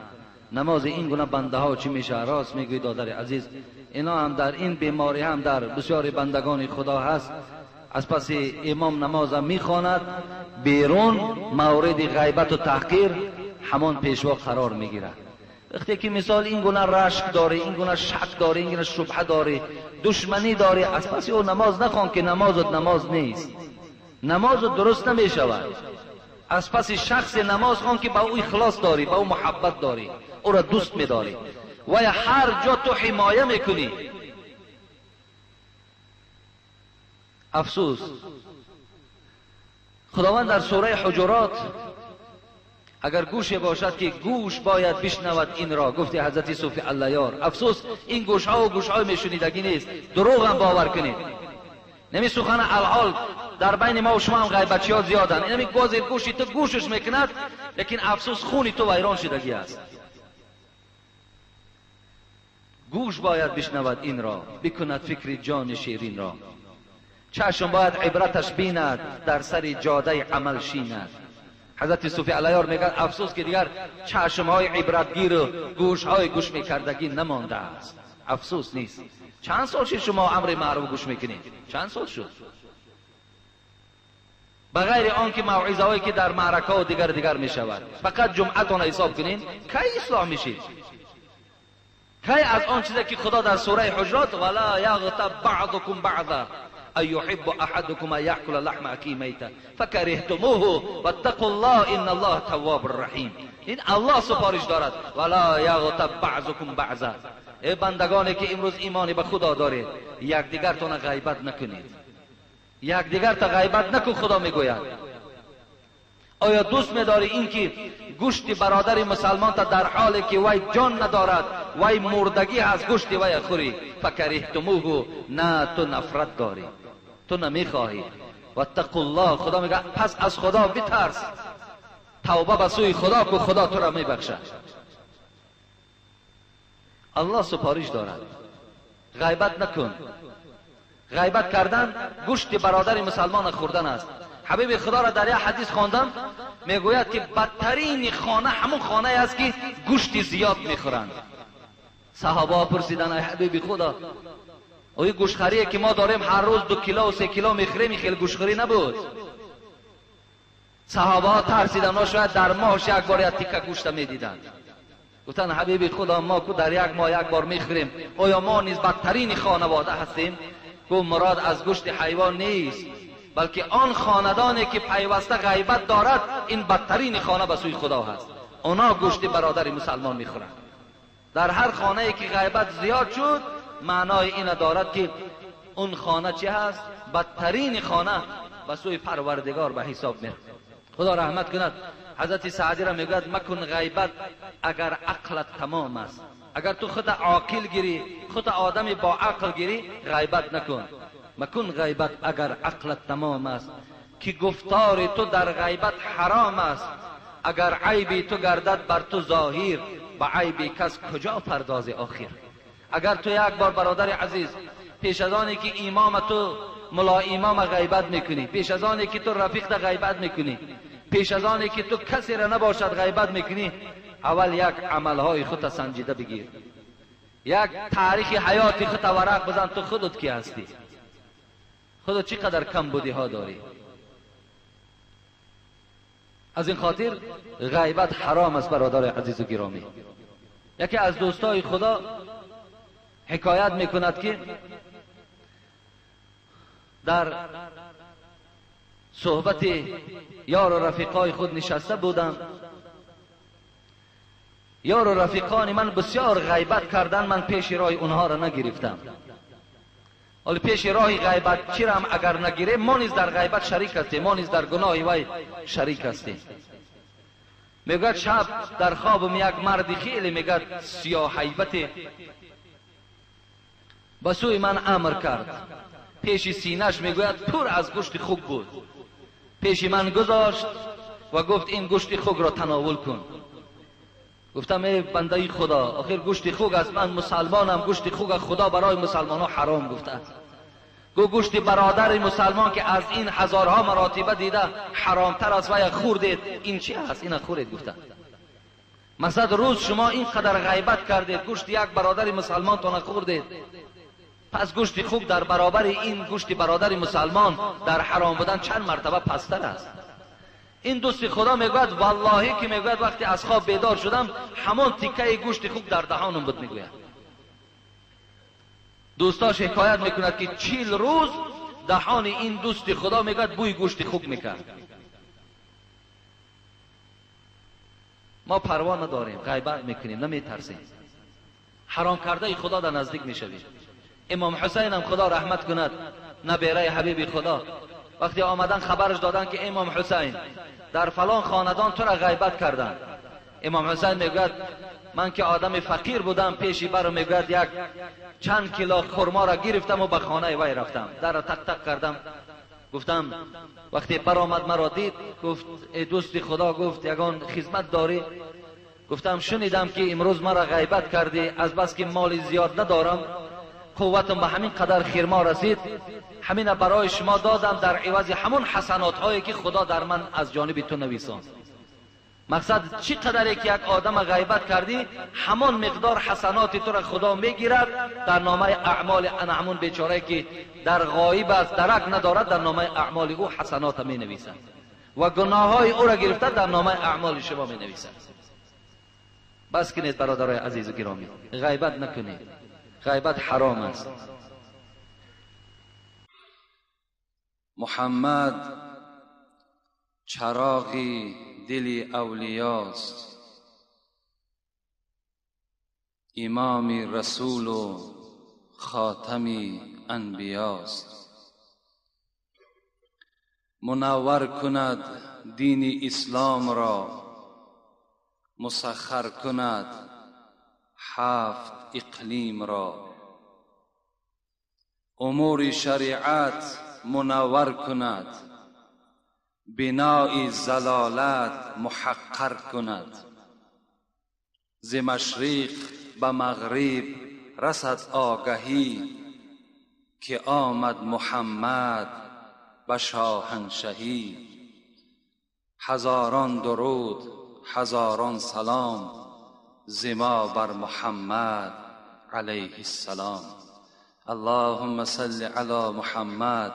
نماز این گونه بنده ها چی میشه؟ راست میگوی دادر عزیز، اینا هم در این بیماری هم در بسیار بندگان خدا هست. از پس امام نماز میخواند، بیرون مورد غیبت و تحقیر همان پیشوا قرار میگیرد. وقتی که مثال این گونه رشک داره، این گونه شک داره، این گونه شبهه داره، دشمنی داره، از پس او نماز نخوان که نمازت نماز نیست، نمازت درست نمیشود. از پس شخص نماز خوان که با او اخلاص داری، با او محبت داری، او را دوست میداری و هر جا تو حمایه میکنی. افسوس، خداوند در سوره حجرات اگر گوش باشد که گوش باید بشنود این را، گفتی حضرت صوفی الله یار. افسوس این گوش ها و گوش های میشنیدگی نیست، دروغ هم باور کنید. نمی سخن الحال در بین ما و شما هم غیبتچی ها زیادن، اینمی گاز گوشی تو گوشش میکند، لیکن افسوس خونی تو ویران شدگی است. گوش باید بشنود این را، بکند فکر جان شیرین را. چشم باید عبرتش بیند، در سر جاده عمل شیند. حضرت صوفی علیار میگن افسوس که دیگر چشمهای عبرتگیر و گوشهای گوش میکردگی نمانده است. افسوس نیست. چند سال شد شما امر معروف گوش میکنید؟ چند سال شد؟ بغیر آن که موعظه هایی که در معرکه و دیگر دیگر میشود، فقط جمعه تان حساب کنین کی اصلاح میشید؟ کی از آن چیزی که خدا در سوره حجرات ولا یغتب بعضکم بعضا ان یحب احدکم ان یأکل لحم اخیه میتا فکرهتموه واتقوا الله ان الله تواب رحیم. این الله سپارش دارد ولا یغتب بعضکم بعضا. ای بندگانی که امروز ایمانی به خدا دارید، یکدیگرتان غیبت نکنید. یکدیگر تا غیبت نکن. خدا میگوید آیا دوست میداری اینکه گوشت برادر مسلمان تا در حالی که وی جان ندارد، وی مردگی از گوشت وی خوری؟ فکرهتموه، نه تو نفرت داری، تو نمیخواهی. واتقوا الله، خدا میگه پس از خدا بترس، توبه به سوی خدا که خدا تو را میبخشد. الله سپارش دارد غیبت نکن. غیبت کردن گوشت برادر مسلمان خوردن است. حبیب خدا را در یک حدیث خواندم، میگوید که بدترین خانه همون خانه است که گوشت زیاد میخورند. صحابه پرسیدن ای حبیب خدا، اوی گوشتخوری که ما داریم هر روز 2 کیلو و 3 کیلو میخوریم، خیلی گوشتخوری نبود. صحابه ترسیدن، ها شاید در ماهش یک بار یک تیکه گوشت میدیدند. گفتن حبیب خدا ما که در یک ماه یک بار میخوریم، آیا ما نیز بدترین خانواده هستیم؟ گفت مراد از گوشت حیوان نیست، بلکه آن خاندانی که پیوسته غیبت دارد این بدترین خانه به سوی خدا هست. اونا گوشت برادر مسلمان میخورند. در هر خانه ای که غیبت زیاد شد، معنای این دارد که اون خانه چه هست؟ بدترین خانه به سوی پروردگار به حساب میاد. خدا رحمت کند حضرت سعدی را میگوید مکن غیبت اگر عقلت تمام است. اگر تو خود عاقل گیری، خود آدم با عقل گیری، غیبت نکن. مکن غیبت اگر عقلت تمام است، که گفتار تو در غیبت حرام است. اگر عیبی تو گردد بر تو ظاهر، به عیب کس کجا پرداز آخر. اگر تو یک بار برادر عزیز پیش از آنی که امام تو ملا امام غیبت میکنی، پیش از آنی که تو رفیق غیبت میکنی، پیش از آنی که تو کسی را نباشد غیبت میکنی، اول یک عملهای خود سنجیده بگیر، یک تاریخ حیات خود ورق بزن، تو خودت کی هستی، خودت چقدر کم بودی ها داری. از این خاطر غیبت حرام است برادر عزیز و گرامی. یکی از دوستای خدا حکایت میکند که در صحبت یار و رفیقای خود نشسته بودم، یار و رفیقان من بسیار غیبت کردن، من پیش راه اونها را نگرفتم. حالا پیش راه غیبت چی را هم اگر نگیریم، ما نیز در غیبت شریک هستیم، ما نیز در گناه وی شریک هستیم. میگوید شب در خوابم یک مردی خیلی میگد سیاه هیبت به سوی من امر کرد. پیش سینه‌اش میگوید پر از گوشت خوک بود. پیش من گذاشت و گفت این گوشت خوک را تناول کن. گفتم ای بنده خدا، آخر گوشت خوک است، من مسلمانم، گوشت خوک خدا برای مسلمان ها حرام گفته است. گو گوشت برادر مسلمان که از این هزارها مراتبه دیده حرامتر است و خوردید، این چی است؟ این خورید. گفته مثلا روز شما اینقدر غیبت کردید، گوشت یک برادر مسلمان تا نخوردید، پس گوشت خوک در برابر این گوشت برادر مسلمان در حرام بودن چند مرتبه پستر است. این دوست خدا میگوید والله که میگوید وقتی از خواب بیدار شدم همان تیکه گوشت خوک در دهانم بود. میگوید دوستاش حکایت میکند که 40 روز دهان این دوست خدا میگوید بوی گوشت خوک میکرد. ما پروا نداریم، غیبت میکنیم، نمیترسیم، حرام کرده خدا در نزدیک میشویم. امام حسین هم خدا رحمت کند، نبیره حبیب خدا، وقتی آمدن خبرش دادن که امام حسین در فلان خاندان تو را غیبت کردن، امام حسین میگوید من که آدم فقیر بودم، پیشی برو میگوید یک چند کیلو خرما را گرفتم و به خانه وی رفتم، در را تق تق کردم، گفتم وقتی برآمد مرا دید، گفت ای دوست خدا، گفت یگان خدمت داری؟ گفتم شنیدم که امروز مرا غیبت کردی، از بس که مال زیاد ندارم قوتم به همین قدر خرما رسید، همین برای شما دادم در عوض همون حسنات هایی که خدا در من از جانب تو نویساند. مقصد چی قدری که یک آدم غیبت کردی همان مقدار حسنات تو را خدا میگیرد در نامه اعمال انا همون بیچاره که در غایب است درک ندارد، در نامه اعمال او حسنات می نویسد و گناه های او را گرفته در نامه اعمال شما می نویسد. بس کنید برادرای عزیز و گرامی، غیبت نکنید، غیبت حرام است. محمد چراغی دل اولیاست، امام رسول و خاتم انبیاست. منور کند دین اسلام را، مسخر کند 7 اقلیم را. امور شریعت منور کند، بنای ضلالت محقر کند. ز مشرق به مغرب رسد آگهی، که آمد محمد به شاهنشهی. هزاران درود هزاران سلام، ز ما بر محمد علیه السلام. اللهم صل علی محمد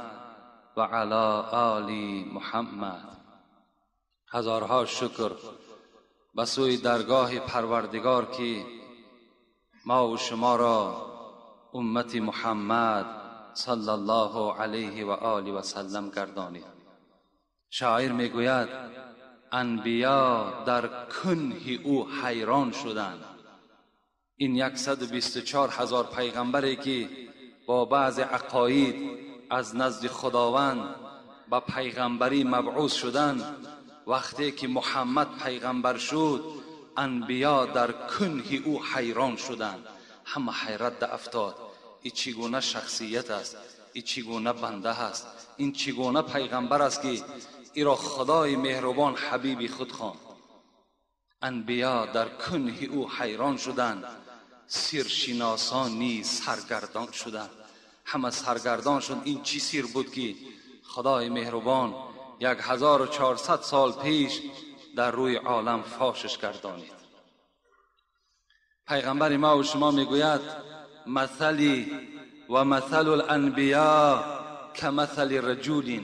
و علی آل محمد. هزارها شکر به سوی درگاه پروردگار که ما و شما را امت محمد صلی الله علیه و آله و سلم گردانید. شاعر میگوید انبیا در کنه او حیران شدند. این 124,000 پیغمبری که با بعض عقاید از نزد خداوند به پیغمبری مبعوث شدند، وقتی که محمد پیغمبر شد انبیا در کنه او حیران شدند. همه حیرت در افتاد، این چگونه شخصیت است، این چگونه بنده است، این چگونه پیغمبر است که ای را خدای مهربان حبیب خود خواند. انبیا در کنه او حیران شدند، سیرشناسان نیز سرگردان شدند. همه سرگردان شد این چی سیر بود که خدای مهربان 1400 سال پیش در روی عالم فاشش گردانید. پیغمبر ما و شما میگوید مثلی و مثل الانبیا کمثل رجل.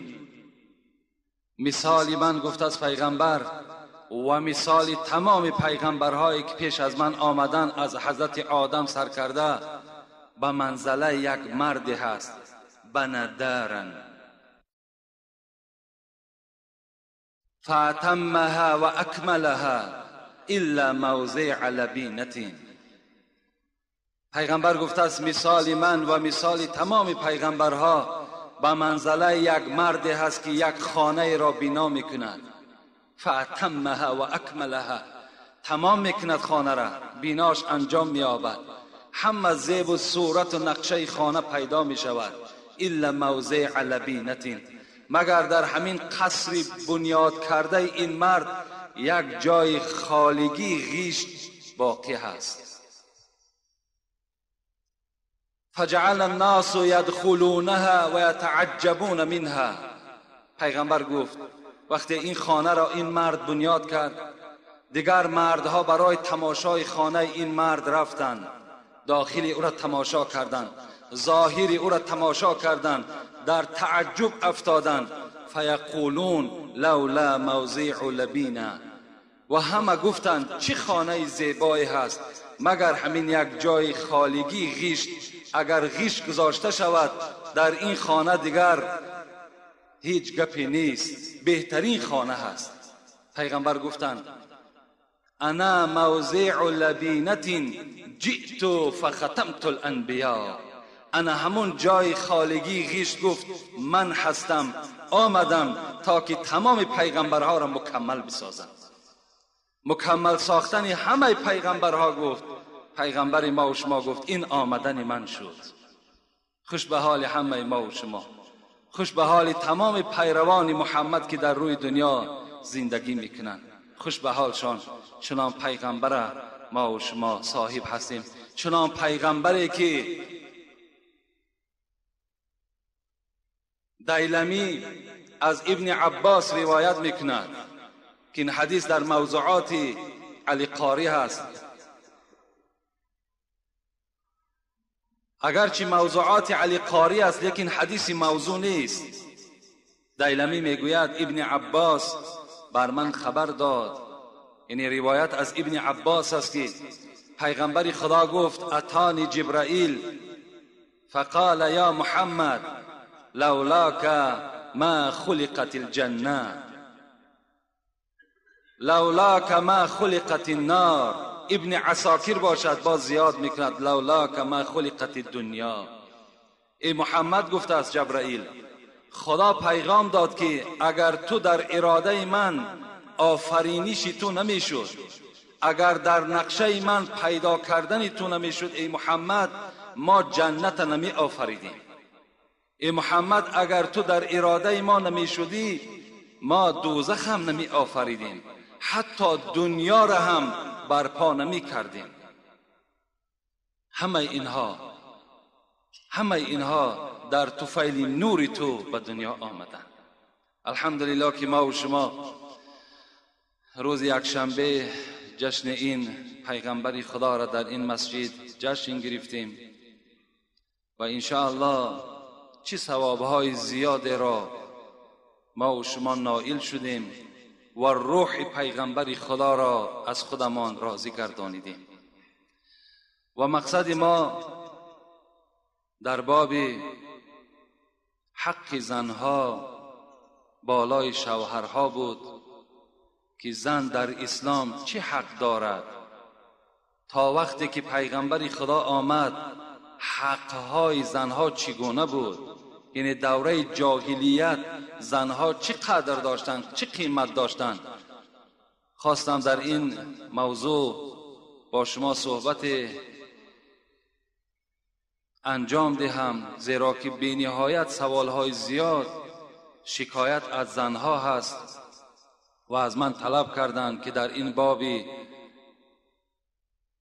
مثال من گفت از پیغمبر و مثال تمام پیغمبرهایی که پیش از من آمدن از حضرت آدم سر کرده به منزله یک مرد هست، بندارن فاتمها و اکملها الا موضع لبینة. پیغمبر گفته است مثال من و مثال تمام پیغمبرها به منزله یک مرد هست که یک خانه را بنا میکند، فاتمها و اکملها، تمام میکند خانه را، بیناش انجام مییابد، همه زیب و صورت و نقشه خانه پیدا میشود، الا موضع لبینة، مگر در همین قصر بنیاد کرده این مرد یک جای خالگی غیش باقی هست. فجعل الناس يدخلونها ويتعجبون منها. پیغمبر گفت وقتی این خانه را این مرد بنیاد کرد، دیگر مردها برای تماشای خانه این مرد رفتند، داخل او را تماشا کردند، ظاهر او را تماشا کردند، در تعجب افتادند. فیقولون لولا موضع لبینا، و همه گفتند چه خانه زیبایی هست، مگر همین یک جای خالگی غیش، اگر غیش گذاشته شود در این خانه دیگر هیچ گپی نیست، بهترین خانه هست. پیغمبر گفتند انا موضع لبینة جئت فختمت الانبیاء. انا همون جای خالگی غیش گفت من هستم، آمدم تا که تمام پیغمبرها را مکمل بسازم. مکمل ساختن همه پیغمبرها گفت پیغمبر ما و شما گفت این آمدن من شد. خوش به حال همه ما و شما، خوش به حال تمام پیروان محمد که در روی دنیا زندگی میکنند، خوش به حالشان. چنان پیغمبر ما و شما صاحب هستیم، چنان پیغمبری که دیلمی از ابن عباس روایت میکند که این حدیث در موضوعات علی قاری هست. اگرچه موضوعات علی قاری است لیکن حدیث موضوع نیست. دیلمی میگوید ابن عباس بر من خبر داد، یعنی روایت از ابن عباس است که پیغمبر خدا گفت اتانی جبرائیل فقال یا محمد لولاک ما خلقت الجنه لولاک ما خلقت النار. ابن عساکر باشد باز زیاد میکند لولاک ما خلقت الدنیا. ای محمد، گفته است جبرائیل، خدا پیغام داد که اگر تو در اراده من آفرینش تو نمیشد، اگر در نقشه من پیدا کردن تو نمیشد ای محمد، ما جنت نمی آفریدیم. ای محمد، اگر تو در اراده ما نمیشدی ما دوزخ هم نمی آفریدیم، حتی دنیا را هم برپا نمی کردیم. همه اینها در طفیل نور تو به دنیا آمدن. الحمدلله که ما و شما روز یکشنبه جشن این پیغمبر خدا را در این مسجد جشن گرفتیم و انشاءالله چه ثوابهای زیاد را ما و شما نائل شدیم و روح پیغمبر خدا را از خودمان راضی گردانیدیم. و مقصد ما در باب حق زنها بالای شوهرها بود که زن در اسلام چه حق دارد. تا وقتی که پیغمبر خدا آمد حقهای زنها چگونه بود، یعنی دوره جاهلیت زنها چه قدر داشتند، چه قیمت داشتند. خواستم در این موضوع با شما صحبت انجام دهم، زیرا که بی نهایت سوالهای زیاد شکایت از زنها هست و از من طلب کردند که در این باب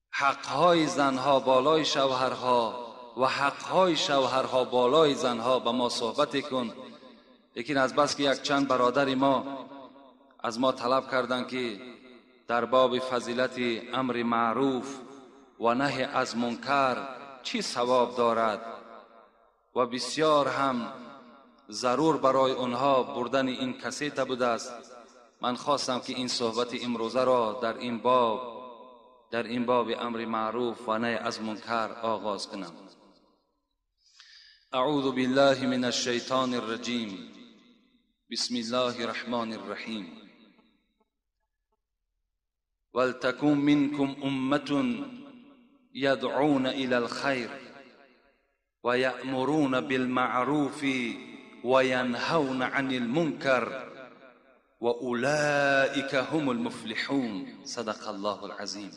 حقهای زنها بالای شوهرها و حقهای شوهرها بالای زنها به ما صحبت کن. لیکن از بس که یک چند برادر ما از ما طلب کردند که در باب فضیلت امر معروف و نهی از منکر چی ثواب دارد و بسیار هم ضرور برای آنها بردن این کسیت بوده است، من خواستم که این صحبت امروزه را در این باب امر معروف و نهی از منکر آغاز کنم. اعوذ بالله من الشیطان الرجیم، بسم الله الرحمن الرحیم. ولتکن منکم امة يدعون إلى الخير ويأمرون بالمعروف وينهون عن المنكر وأولئك هم المفلحون. صدق الله العظیم.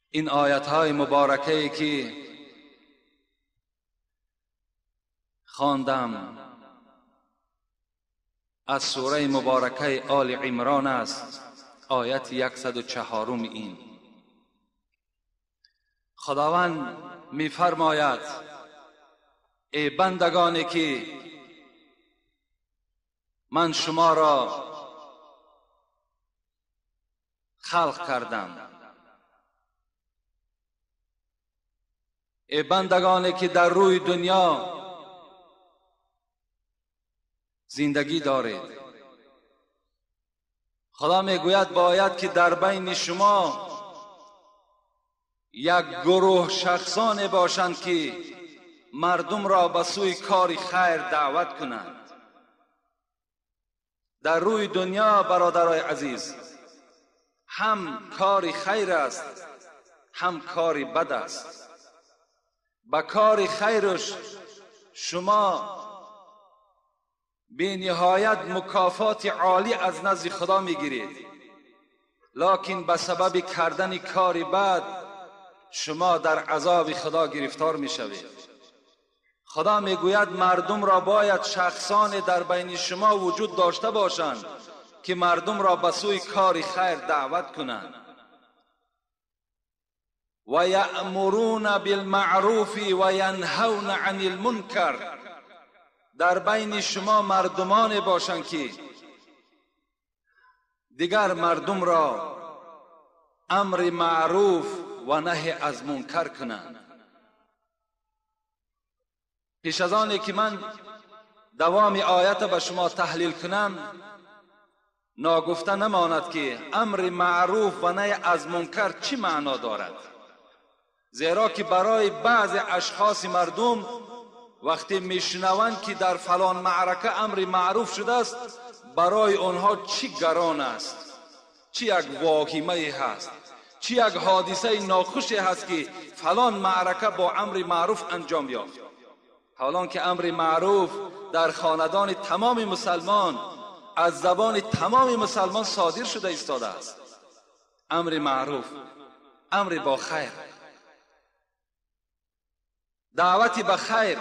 این آیت های مبارکه که خواندم از سوره مبارکه آل عمران است، آیت 104. این خداوند می‌فرماید ای بندگانی که من شما را خلق کردم، ای بندگانی که در روی دنیا زندگی دارید، خدا میگوید باید که در بین شما یک گروه شخصان باشند که مردم را به سوی کار خیر دعوت کنند. در روی دنیا برادرای عزیز هم کار خیر است هم کار بد است. به کار خیرش شما بی نهایت مکافات عالی از نزد خدا میگیرید، لکن به سبب کردن کار بد شما در عذاب خدا گرفتار میشوید. خدا میگوید مردم را باید شخصان در بین شما وجود داشته باشند که مردم را به سوی کار خیر دعوت کنند. و یأمرون بالمعروف و ینهون عن المنکر. در بین شما مردمان باشند که دیگر مردم را امر معروف و نهی از منکر کنند. پیش از آنی که من دوام آیت به شما تحلیل کنم، ناگفته نماند که امر معروف و نهی از منکر چی معنا دارد، زیرا که برای بعض اشخاص مردم وقتی میشنوند که در فلان معرکه امر معروف شده است، برای آنها چی گران است، چی یک واهمه هست، چی یک حادثه ناخوشی هست که فلان معرکه با امر معروف انجام یافت. حالان که امر معروف در خاندان تمام مسلمان از زبان تمام مسلمان صادر شده ایستاده است. امر معروف، امر با خیر، دعوت به خیر،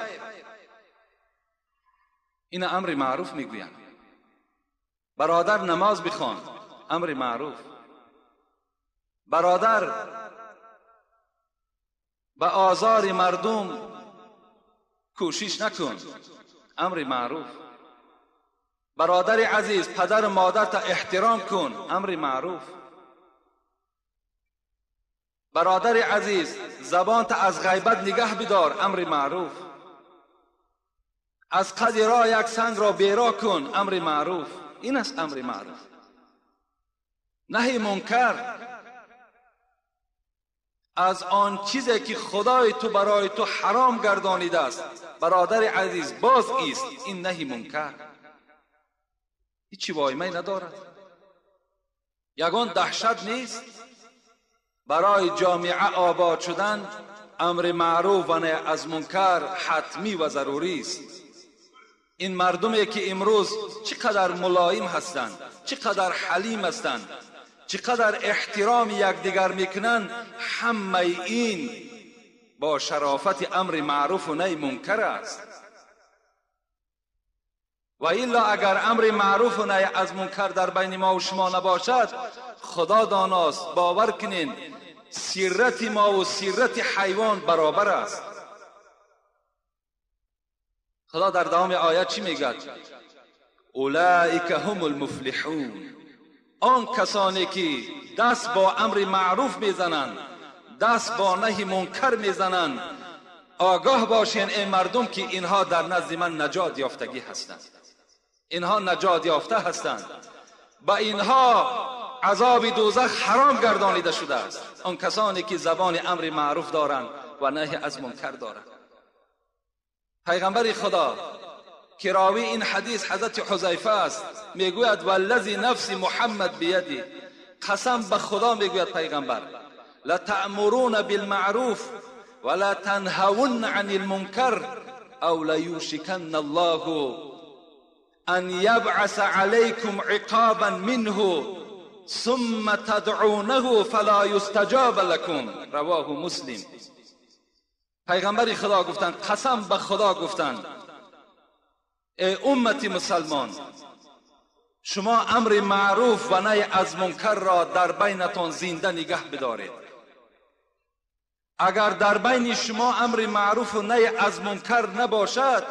این امر معروف میگویند. برادر نماز بخوان، امر معروف. برادر به آزار مردم کوشش نکن، امر معروف. برادر عزیز پدر و مادر تا احترام کن، امر معروف. برادر عزیز زبان تا از غیبت نگه بدار، امر معروف. از قد راه یک سنگ را بیرا کن، امر معروف. این است امر معروف. نهی منکر از آن چیزی که خدای تو برای تو حرام گردانیده است، برادر عزیز باز ایست، این نهی منکر. هیچی وایمه ندارد، یگان دهشت نیست. برای جامعه آباد شدن امر معروف و نهی از منکر حتمی و ضروری است. این مردمی که امروز چقدر ملایم هستند، چقدر حلیم هستند، چقدر احترام یکدیگر میکنند، همه این با شرافت امر معروف و نهی منکر است. و الا اگر امر معروف و نهی از منکر در بین ما و شما نباشد، خدا داناست، باور کنین سیرت ما و سیرت حیوان برابر است. خدا در دوام آیت چی میگد؟ اولئک هم المفلحون. آن کسانی که دست با امر معروف میزنند، دست با نهی منکر میزنند، آگاه باشین ای مردم که اینها در نزد من نجات یافتگی هستند، اینها نجات یافته هستند، با اینها عذاب دوزخ حرام گردانیده شده است. آن کسانی که زبان امر معروف دارند و نهی از منکر دارند. پیغمبر خدا که راوی این حدیث حضرت حذیفه است، میگوید والذی نفس محمد بیدی، قسم به خدا میگوید پیغمبر، لتأمرون بالمعروف ولا تنهون عن المنکر او لیوشکن الله ان یبعث علیکم عقابا منه ثم تدعونه فلا یستجاب لکم. رواه مسلم. پیغمبر خدا گفتند، قسم به خدا گفتند، ای امت مسلمان، شما امر معروف و نهی از منکر را در بینتان زنده نگه بدارید. اگر در بین شما امر معروف و نهی از منکر نباشد،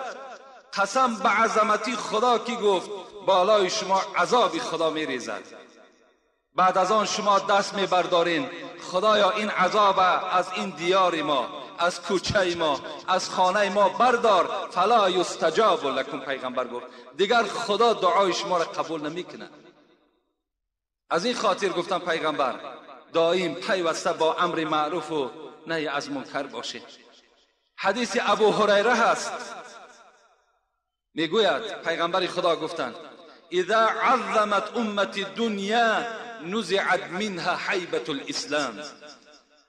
قسم به عظمتی خدا که گفت بالای شما عذاب خدا میریزد. بعد از آن شما دست میبردارین، خدایا این عذاب از این دیار ما، از کوچه ما، از خانه ما بردار، فلا یستجاب لکم. پیغمبر گفت دیگر خدا دعای شما را قبول نمیکنه. از این خاطر گفتم پیغمبر دائم پیوسته با امر معروف و نهی از منکر باشه. حدیث ابو هریره هست، میگوید پیغمبر خدا گفتند اذا عظمت امت دنیا نزعت منها حیبت الاسلام.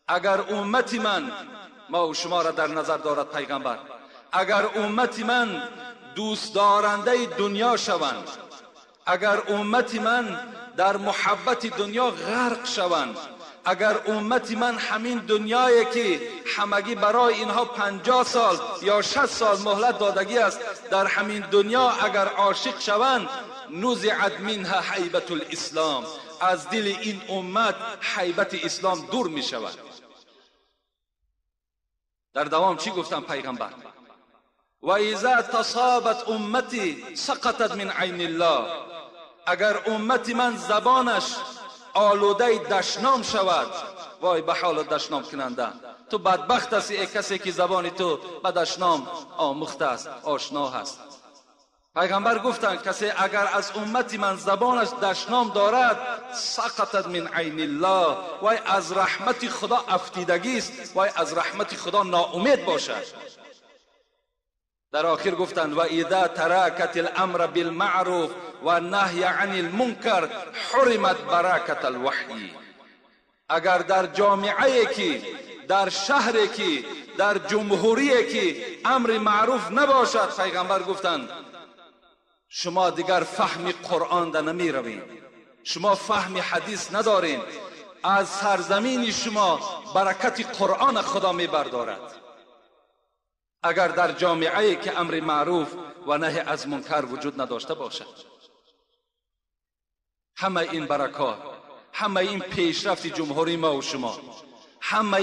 اگر امت من، ما و شما را در نظر دارد پیغمبر، اگر امت من دوست دارنده دنیا شوند، اگر امت من در محبت دنیا غرق شوند، اگر امت من همین دنیایی که همگی برای اینها 50 سال یا 60 سال مهلت دادگی است، در همین دنیا اگر عاشق شوند، نزعت منها حیبت الاسلام، از دل این امت حیبت اسلام دور می شود. در دوام چی گفتم پیغمبر؟ و اذا تصابت امتی سقطت من عین الله. اگر امت من زبانش آلوده دشنام شود، وای به حال دشنام کننده، تو بدبخت هستی ای کسی که زبان تو به دشنام آموخته است، آشنا هست. پیغمبر گفتند کسی اگر از امت من زبانش دشنام دارد، سقطت من عین الله، وای از رحمت خدا افتیدگی است، وای از رحمت خدا ناامید باشد. در آخر گفتند و اذا ترکت الامر بالمعروف و نهی عن المنکر حرمت برکت الوحی. اگر در جامعه که، در شهر که، در جمهوری که امر معروف نباشد، پیغمبر گفتند شما دیگر فهم قرآن در نمی روید، شما فهم حدیث ندارین، از سرزمین شما برکت قرآن خدا می بردارد. اگر در جامعه که امر معروف و نهی از منکر وجود نداشته باشد، همه این برکات، همه این پیشرفت جمهوری ما و شما، همه